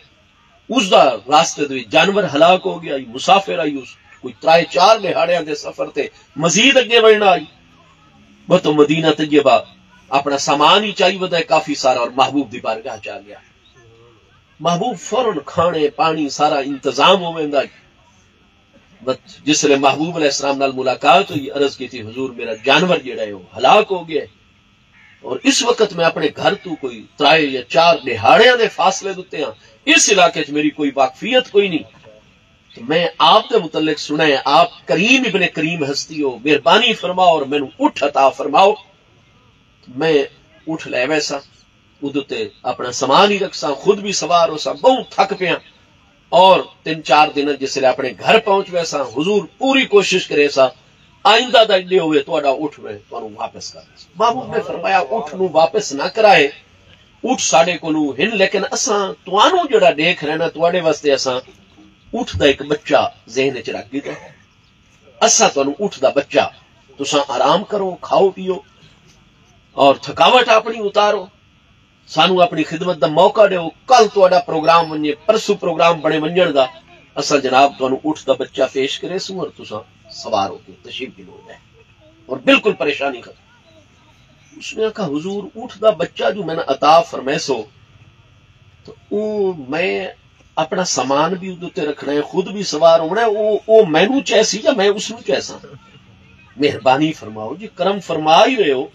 اس دا راستے دے وچ جانور ہلاک ہو گیا، مسافر آئی، اس کوئی ترائے چار ݙیہاڑیاں دے سفر تے مزید اڳے ونڄݨا آئی۔ بہت مدینہ طیبہ اپݨا سامان ہی چائی ودا ہے کافی سارا، اور محبوب دی بارگاہ چ آ گیا۔ محبوب فوراً کھانے پانی سارا انتظام ہو ویندا۔ بس جس لے محبوب علیہ السلام نال ملاقات ہوئی، عرض کی تھی، حضور، میرا جانور جڑا ہے وہ ہلاک ہو گیا ہے، اور اس وقت میں اپنے گھر تو کوئی ترائے یا چار ݙیہاڑیاں دے فاصلے دے اتے ہاں، اس علاقے چ میری کوئی واقفیت کوئی نہیں۔ تو میں آپ دے متعلق سنا ہے، آپ کریم ابن کریم ہستی ہو، مہربانی فرماؤ اور مینوں اٹھ عطا فرماؤ۔ میں اٹھ لے ویسا، اودے تے اپنا سامان ہی رکھساں، خود بھی سوار ہوساں، ٻہوں تھک پیاں۔ اور تن چار دن جس لے اپنے گھر پہنچ ویساں، حضور پوری کوشش کریساں، آئندہ دا ایڈے ہوئے تہاݙا اٹھ میں تہانوں واپس کر ݙیساں۔ محبوب نے فرمایا، اٹھ نوں واپس نہ کرائے، اٹھ ساݙے کولوں ہن، لیکن اساں تہانوں جڑا ݙیکھ رہے نا، تہاݙے واسطے اساں اٹھ دا ایک بچہ ذہن وچ رکھ ݙتا۔ اساں تہانوں اٹھ دا بچہ، تساں آرام کرو، کھاؤ پیو اور تھکاوٹ اپنی اتارو، سانوں اپنی خدمت دا موقع ݙیو، کل تہاݙا پروگرام ونڄے، پرسوں پروگرام بݨے ونڄݨ دا، اساں جناب تہانوں اٹھ دا بچہ پیش کریسوں اور تساں سوار ہو کے تشریف گھنو ݙے، اور بالکل پریشانی ختم۔ اس نے آکھا، حضور، اٹھ دا بچہ جو میں نے عطا فرمیسو، تو او میں اپݨا سامان بھی اودے تے رکھݨا ہے، خود بھی سوار ہووݨا ہے۔ او او مینوں چیسی یا میں اس نوں چیساں؟ مہربانی فرماؤ جی، کرم فرما ہی رہے ہو،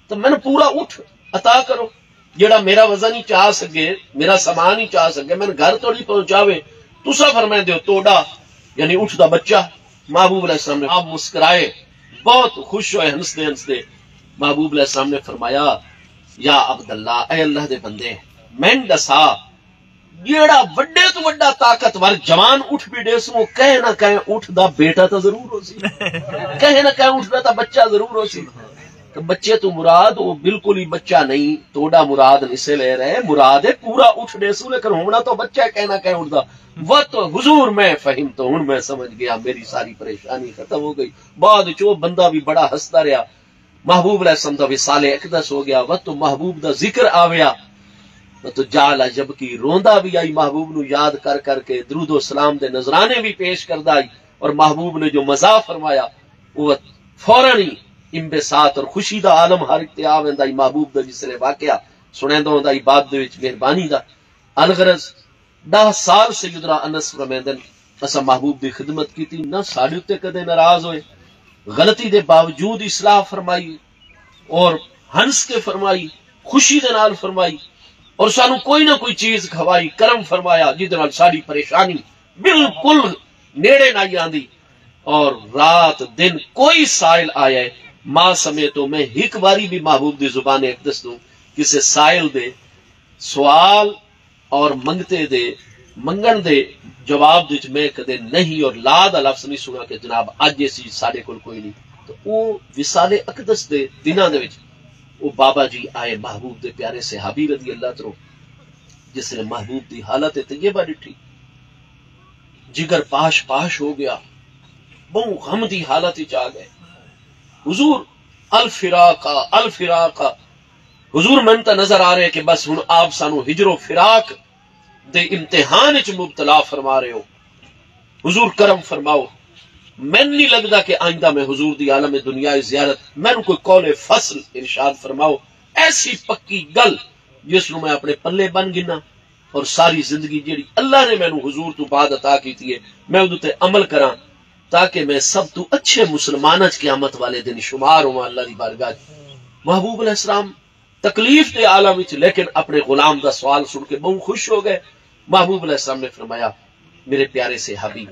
تو مینوں پورا اٹھ عطا کرو، جیڑھا میرا وزن ہی چا سکے، میرا سامان ہی چا سکے، مینوں گھر توڑی پہنچاوے۔ تساں فرمیندے ہو توڑا، یعنی اٹھ دا بچہ۔ محبوب علیہ السلام نے آپ مسکرائے، بہت خوش ہوئے، ہنسدے ہنسدے۔ محبوب علیہ السلام نے فرمایا، یا عبداللہ، اے اللہ دے بندے، مینوں ݙسا، جیڑھا وݙے توں وݙا طاقتور جوان اٹھ بھی ݙیسوں، او کہیں نہ کہیں اٹھ دا بیٹا تاں ضرور ہوسی، کہیں نہ کہیں اٹھ دا تاں بچہ ضرور ہوسی۔ تے بچے توں مراد او بالکل ہی بچہ نہیں، توڑا مراد نسے لے رہے، مراد ہے پورا اٹھ ݙیسوں، لیکن ہووݨا تاں بچہ ہے کہیں نہ کہیں اٹھ دا۔ وت حضور میں فہمت، ہݨ میں سمجھ ڳیا، میری ساری پریشانی ختم ہو گئی۔ بعد چ او بندہ بھی بڑا ہسدا رہیا۔ محبوب علیہ السلام دا وصال اقدس ہو گیا، وت محبوب دا ذکر آویا، وت جعل یبکی، روندا بھی آئی، محبوب نو یاد کر کر کے درود و سلام دے نذرانے بھی پیش کردا آئی، اور محبوب نے جو مزاح فرمایا، وہ فوراً ہی انبساط اور خوشی دا عالم ہر ہک تے آ ویندا آئی۔ محبوب دا جس لے واقعہ سݨیندا ہوندا آئی، بعد دے وچ مہربانی دا۔ الغرض، ݙاہ سال سیدنا انس فرمیندن، اساں محبوب دی خدمت کیتی، نہ ساݙے اتے کدے ناراض ہوئے، غلطی دے باوجود اصلاح فرمائی اور ہنس کے فرمائی، خوشی دے نال فرمائی، اور سانوں کوئی نہ کوئی چیز کھوائی، کرم فرمایا، جس دے نال ساݙی پریشانی بالکل نیڑے نہ آئی آندی۔ اور رات دن کوئی سائل آیا ہے، ما سمعت، میں ہک واری بھی محبوب دی زبان اقدس توں کسے سائل دے سوال اور منگتے دے، منگݨ دے جواب دے وچ میں کدے نہیں اور لا دا لفظ نہیں سݨا کہ جناب اڄ اے چیز ساݙے کول کوئی نہیں۔ تو او وصال اقدس دے دناں دے وچ او بابا جی آئے، محبوب دے پیارے صحابی رضی اللہ تعالیٰ، جس نے محبوب دی حالت طیبہ ݙٹھی، جگر پاش پاش ہو گیا، ٻہوں غم دی حالت وچ آ ڳئے۔ حضور، الفراق، الفراق۔ حضور، مینوں تاں نظر آ رہے کہ بس ہݨ آپ سانوں ہجر و فراق دے امتحان وچ مبتلا فرما رہے ہو۔ حضور، کرم فرماؤ، مینوں نہیں لڳدا کہ آئندہ میں حضور دی عالم دنیا زیارت، مینوں کوئی قول فصل ارشاد فرماؤ، ایسی پکی گل جس نوں میں اپݨے پلے بن گھناں، اور ساری زندگی جیڑھی اللہ نے مینوں حضور توں بعد عطا کیتی ہے، میں اودے تے عمل کراں، تاکہ میں سب توں اچھے مسلماناں وچ قیامت والے دن شمار ہوواں اللہ دی بارگاہ وچ۔ محبوب علیہ السلام تکلیف دے عالم وچ، لیکن اپݨے غلام دا سوال سݨ کے ٻہوں خوش ہو ڳئے۔ محبوب علیہ السلام نے فرمایا، میرے پیارے صحابی،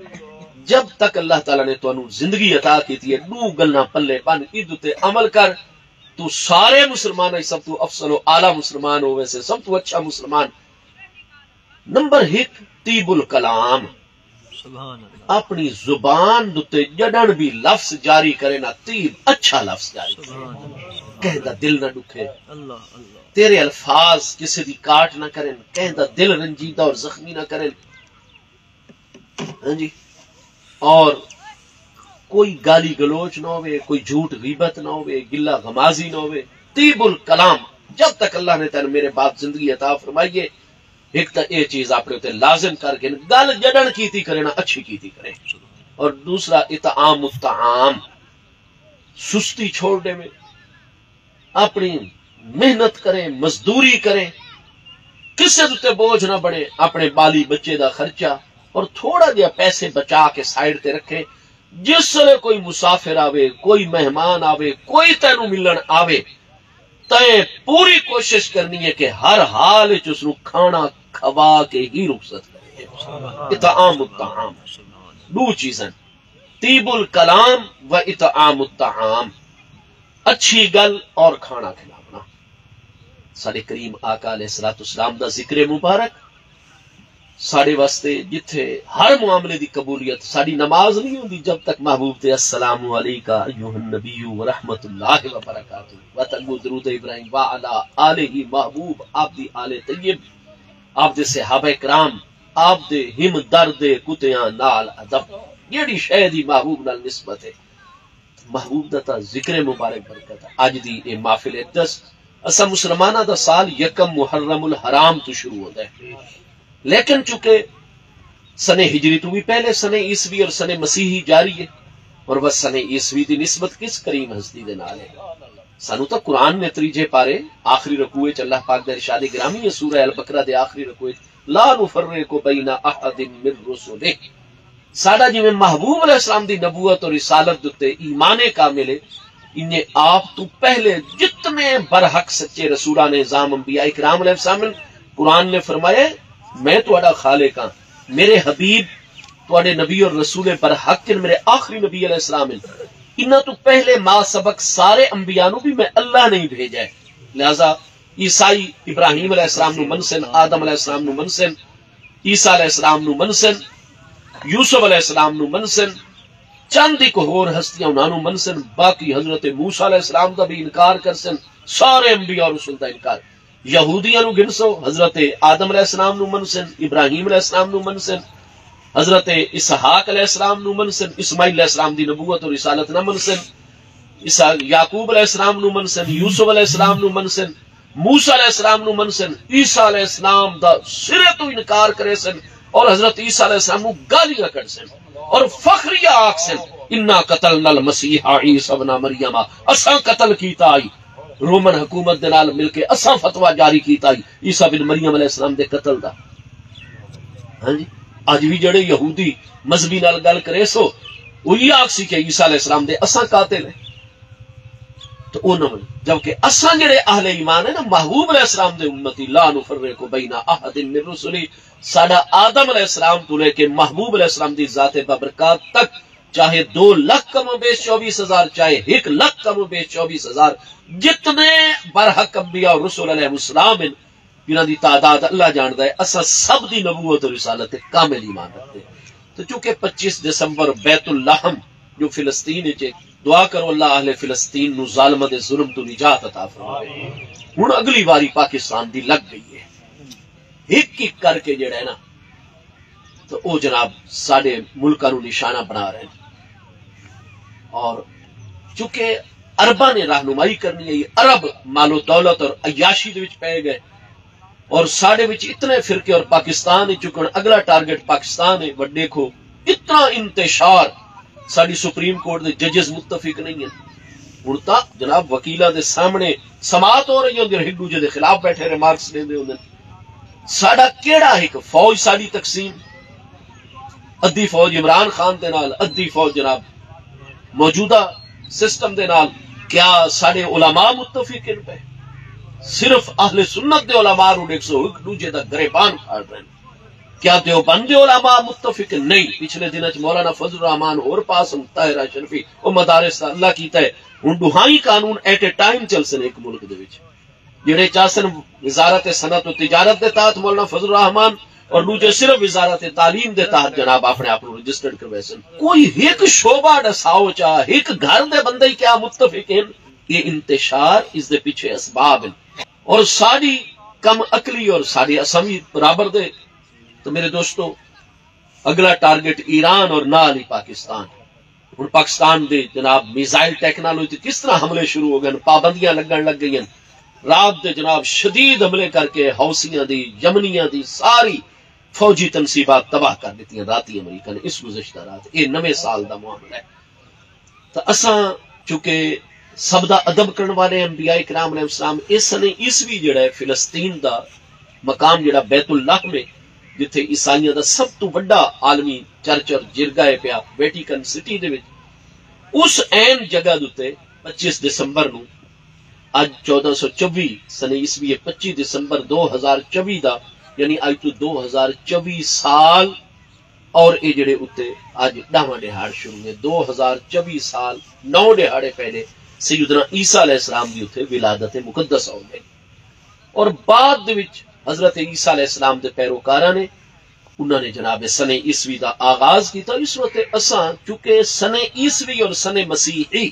جب تک اللہ تعالیٰ نے تانوں زندگی عطا کیتی ہے، ݙو گلاں پلے بن، ایں تے عمل کر، توں سارے مسلماناں وچ سب توں افضل و اعلیٰ مسلمان ہوویں سے، سب توں اچھا مسلمان۔ نمبر ہک، طیب الکلام۔ سبحان اللہ۔ اپݨی زبان دے اتے جݙݨ بھی لفظ جاری کرے نا، طیب، اچھا لفظ جاری کرے۔ سبحان اللہ۔ کہیں دا دل نہ ݙکھے۔ اللہ، اللہ۔ تیرے الفاظ کسے دی کاٹ نہ کرن، کہیں دا دل رنجیدہ اور زخمی نہ کرن۔ ہاں جی۔ اور کوئی گالی گلوچ نہ ہووے، کوئی جھوٹ غیبت نہ ہووے، گلہ غمازی نہ ہووے۔ طیب الکلام، جب تک اللہ نے تینوں میرے بعد زندگی عطا فرمائی ہے، ہک تاں اے چیز اپݨے اتے لازم کر گھن، گل جݙݨ کیتی کرے نا، اچھی کیتی کرے۔ اور دوسرا، اطعام الطعام، سستی چھوڑ ݙیویں، اپݨی محنت کریں، مزدوری کریں، کسے دے اتے بوجھ نہ بݨے، اپݨے ٻالی ٻچے دا خرچہ اور تھوڑا جہا پیسے بچا کے سائیڈ تے رکھیں۔ جس ویلے کوئی مسافر آوے، کوئی مہمان آوے، کوئی تینوں ملݨ آوے، تیں پوری کوشش کرنی ہے کہ ہر حال وچ اس نوں کھانا کھوا کے ہی رخصت کرے۔ اطعام الطعام، ݙو چیزاں، طیب الکلام و اطعام الطعام، اچھی گل اور کھانا کھلاوݨا۔ ساݙے کریم آقا علیہ الصلوۃ والسلام دا ذکر مبارک ساݙے واسطے، جتھے ہر معاملے دی قبولیت، ساݙی نماز نہیں ہوندی جب تک محبوب تے السلام علیک ایھا النبی و رحمت اللہ و برکاتہ، وت اڳوں درود ابراہیم و علی آلہ، محبوب، آپ دی آل طیب، آپ دے صحابہ کرام، آپ دے ہم درد کتیاں نال ادب، جیڑھی شے دی محبوب نال نسبت ہے، محبوب دا تاں ذکر مبارک برکت۔ اڄ دی اے محفل اقدس اساں مسلماناں دا سال یکم محرم الحرام تو شروع ہوندا ہے، لیکن چونکہ سنے ہجری تو بھی پہلے سنے عیسوی اور سنے مسیحی جاری ہے، اور بس سنے عیسوی دی نسبت کس کریم ہستی دے نال ہے؟ سانوں تاں قرآن نے تریجھے پارے آخری رکوع وچ اللہ پاک دا ارشاد گرامی ہے، سورہ البقرہ دے آخری رکوع وچ، "لا نفرق بین احد من رسلہ۔" ساڈا جویں محبوب علیہ السلام دی نبوت اور رسالت دے اتے ایمان کامل ہے، انہیں آپ تو پہلے جتنے برحق سچے رسولاں نے عظام انبیاء کرام علیہ السلام، قرآن نے فرمایا، "میں تہاڈا خالق ہاں۔" میرے حبیب تہاڈے نبی اور رسول برحق ہیں، میرے آخری نبی علیہ السلام ہیں۔ انہاں تو پہلے ما سبق سارے انبیاء نو بھی میں اللہ نے ہی بھیجا ہے۔ لہذا عیسائی ابراہیم علیہ السلام نو منسن، آدم علیہ السلام نو منسن، عیسیٰ علیہ السلام نو منسن، یوسف علیہ السلام نو منسن، چند ایک ہور ہستیاں انہاں نو منسن، باقی حضرت موسیٰ علیہ السلام دا بھی انکار کرسن، سارے انبیاء اور رسل دا انکار۔ یہودیاں نو گھنسو، حضرت آدم علیہ السلام نو منسن، ابراہیم علیہ السلام نو منسن، حضرت اسحاق علیہ السلام نو منسن، اسماعیل علیہ السلام دی نبوت اور رسالت نہ منسن، اسحاق، یعقوب علیہ السلام نو منسن، یوسف علیہ السلام نو منسن، موسیٰ علیہ السلام نو منسن، عیسیٰ علیہ السلام دا سرے تو انکار کریسن اور حضرت عیسیٰ علیہ السلام نو گالیاں کڈسن اور فخریہ آکھسن، "انا قتلنا المسیح عیسی ابن مریم"، اساں قتل کیتا آئی، رومن حکومت دے نال مل کے اساں فتویٰ جاری کیتا آئی عیسیٰ بن مریم علیہ السلام دے قتل دا۔ ہاں جی، اج بھی جڑے یہودی مذہبی نال گل کریسو، او یہ آکھسی کہ عیسیٰ علیہ السلام دے اساں قاتل ہیں۔ تو او نہ منن۔ جبکہ اساں جڑے اہل ایمان ہیں نا، محبوب علیہ السلام دے امتی، "لا نفرق بین احد من رسلی"، ساڈا آدم علیہ السلام تو لے کے محبوب علیہ السلام دی ذات بابرکات تک، چاہے دو لکھ کم و بیش چوبیس ہزار، چاہے ایک لکھ کم و بیش چوبیس ہزار، جتنے برحق انبیاء اور رسل علیہ السلام ہیں، جنہاں دی تعداد اللہ جاندا ہے، اساں سب دی نبوت اور رسالت تے کامل ایمان رکھدے۔ تو چونکہ پچیس دسمبر بیت اللحم جو فلسطین وچ ہے، دعا کرو اللہ اہل فلسطین نو ظالماں دے ظلم تو نجات عطا فرمائے۔ ہن اگلی واری پاکستان دی لگ گئی ہے، ہک ہک کر کے جڑا ہے نا، تو او جناب ساڈے ملکاں نو نشانہ بنا رہے ہیں۔ اور چونکہ عرباں نے رہنمائی کرنی ہے، عرب مال و دولت اور عیاشی دے وچ پے گئے، اور ساڈے وچ اتنے فرقے اور پاکستان ہی چکن، اگلا ٹارگٹ پاکستان ہے۔ وڈ دیکھو، اتنا انتشار، ساڈی سپریم کورٹ دے ججز متفق نہیں ہیں۔ ہن تاں جناب وکیلاں دے سامنے سماعت ہو رہی ہوندی ہے، ہک دوجے دے خلاف بیٹھے ریمارکس ڈیندے ہوندے نے۔ ساڈا کیڑا ہک فوج ساڈی تقسیم، ادھی فوج عمران خان دے نال، ادھی فوج جناب موجودہ سسٹم دے نال، کیا ساڈے علماء متفق ہیں پہ؟ صرف اہل سنت دے علماء نو ڈیکھسو، ہک دوجے دا گریبان پھاڑ رہے ہیں۔ کیا دیوبند دے علماء متفق ہیں؟ نہیں۔ پچھلے دناں چ مولانا فضل الرحمان ہور پاس ہن، طاہر اشرفی، او مدارس دا اللہ کیتا ہے۔ ہن ڈوہائی قانون ایٹ اے ٹائم چلسن ہک ملک دے وچ۔ جڑے چاہسن وزارت صنعت و تجارت دے تحت مولانا فضل الرحمان اور دوجے صرف وزارت تعلیم دے تحت جناب اپنے آپ نو رجسٹرڈ کرویسن۔ کوئی ہک شعبہ ڈساؤ چا، ہک گھر دے بندے ہی کیا متفق ہیں؟ یہ انتشار اس دے پیچھے اسباب ہیں۔ اور ساری کم عقلی اور ساری اسامی برابر دے۔ تو میرے دوستو، اگلا ٹارگٹ ایران اور نال ہی پاکستان۔ ہن پاکستان دے جناب میزائل ٹیکنالوجی تے کس طرح حملے شروع ہو گئے ہن، پابندیاں لگن لگ گئی ہن۔ رات دے جناب شدید حملے کر کے حوثیاں دی، یمنیاں دی ساری فوجی تنصیبات تباہ کر ݙتیاں۔ راتی امریکہ نے اس گزشتہ رات، اے نویں سال دا معاملہ ہے۔ تاں اساں چونکہ سب دا ادب کرݨ والے انبیاء کرام علیہ السلام، اے سنے عیسوی جڑا ہے فلسطین دا مقام جڑا بیت اللحم ہے، جتھے عیسائیاں دا سب توں وݙا عالمی چرچ اور جرگا ہے پیا ویٹیکن سٹی دے وچ، اس عین جگہ دے اتے پچیس دسمبر نوں، اج چودہ سو چوی سنے عیسوی ہے، پچیس دسمبر دو ہزار چوی دا، یعنی اج توں دو ہزار چوی سال، اور اے جڑے اتے اج ݙاہواں ݙیہاڑ شروع ہے، دو ہزار چوی سال نو ݙیہاڑے پہلے سیدنا عیسیٰ علیہ السلام دی اتے ولادت مقدس ہو گئی۔ اور بعد دے وچ حضرت عیسیٰ علیہ السلام دے پیروکاراں نے، انہاں نے جناب سنے عیسوی دا آغاز کیتا۔ اس وقت اساں چونکہ سنے عیسوی اور سنے مسیحی،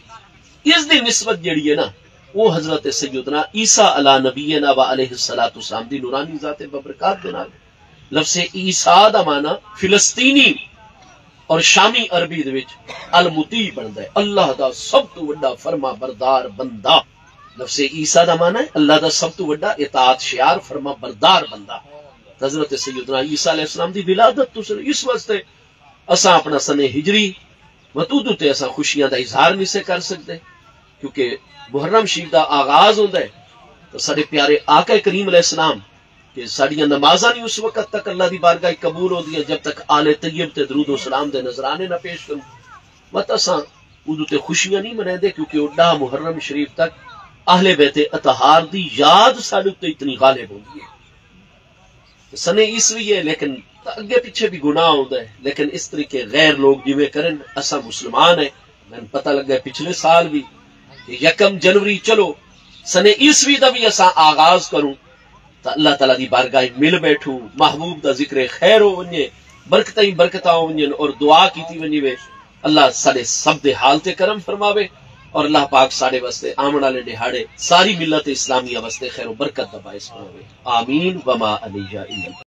اس دی نسبت جڑی ہے نا، وہ حضرت سیدنا عیسیٰ علی نبینا و علیہ الصلوۃ والسلام دی نورانی ذات ببرکات دے نال۔ لفظ عیسیٰ دا معنی فلسطینی اور شامی عربی دے وچ المطیع بندا ہے، اللہ دا سب توں وڈا فرما بردار بندہ۔ لفظ عیسیٰ دا معنی ہے اللہ دا سب توں وڈا اطاعت شعار، فرما بردار بندہ۔ حضرت سیدنا عیسیٰ علیہ السلام دی ولادت تو سن، اس واسطے اساں اپنا سنے ہجری وتودوں تے اساں خوشیاں دا اظہار نہیں سے کر سکدے۔ کیونکہ محرم شریف دا آغاز ہوندا ہے تو ساڈے پیارے آقا کریم علیہ السلام کہ ساڈیاں نمازاں نہیں اس وقت تک اللہ دی بارگاہ قبول ہوندیاں جب تک آل طیب تے درود و سلام دے نذرانے نہ پیش کروں۔ مت اساں اودوں تے خوشیاں نہیں منیندے، کیونکہ او ڈاہ محرم شریف تک اہل بیت اطہار دی یاد ساڈے تے اتنی غالب ہوندی ہے۔ سنے عیسوی ہے، لیکن اگے پچھے بھی گناہ ہوندا ہے، لیکن اس طریقے غیر لوگ جویں کرن، اساں مسلمان ہیں۔ مینوں پتہ لگا پچھلے سال بھی کہ یکم جنوری، چلو سنے عیسوی دا بھی اساں آغاز کروں، تو اللہ تعالیٰ دی بارگاہ مل بیٹھوں، محبوب دا ذکر خیر ہو ونجے، برکتاں ہی برکتاں ہو ونجن اور دعا کیتی ونجے۔ اللہ ساڈے سب دے حال تے کرم فرماوے اور اللہ پاک ساڈے واسطے آون والے ڈیہاڑے ساری ملت اسلامیہ واسطے خیر و برکت دا باعث بناوے۔ آمین وما علیہ الا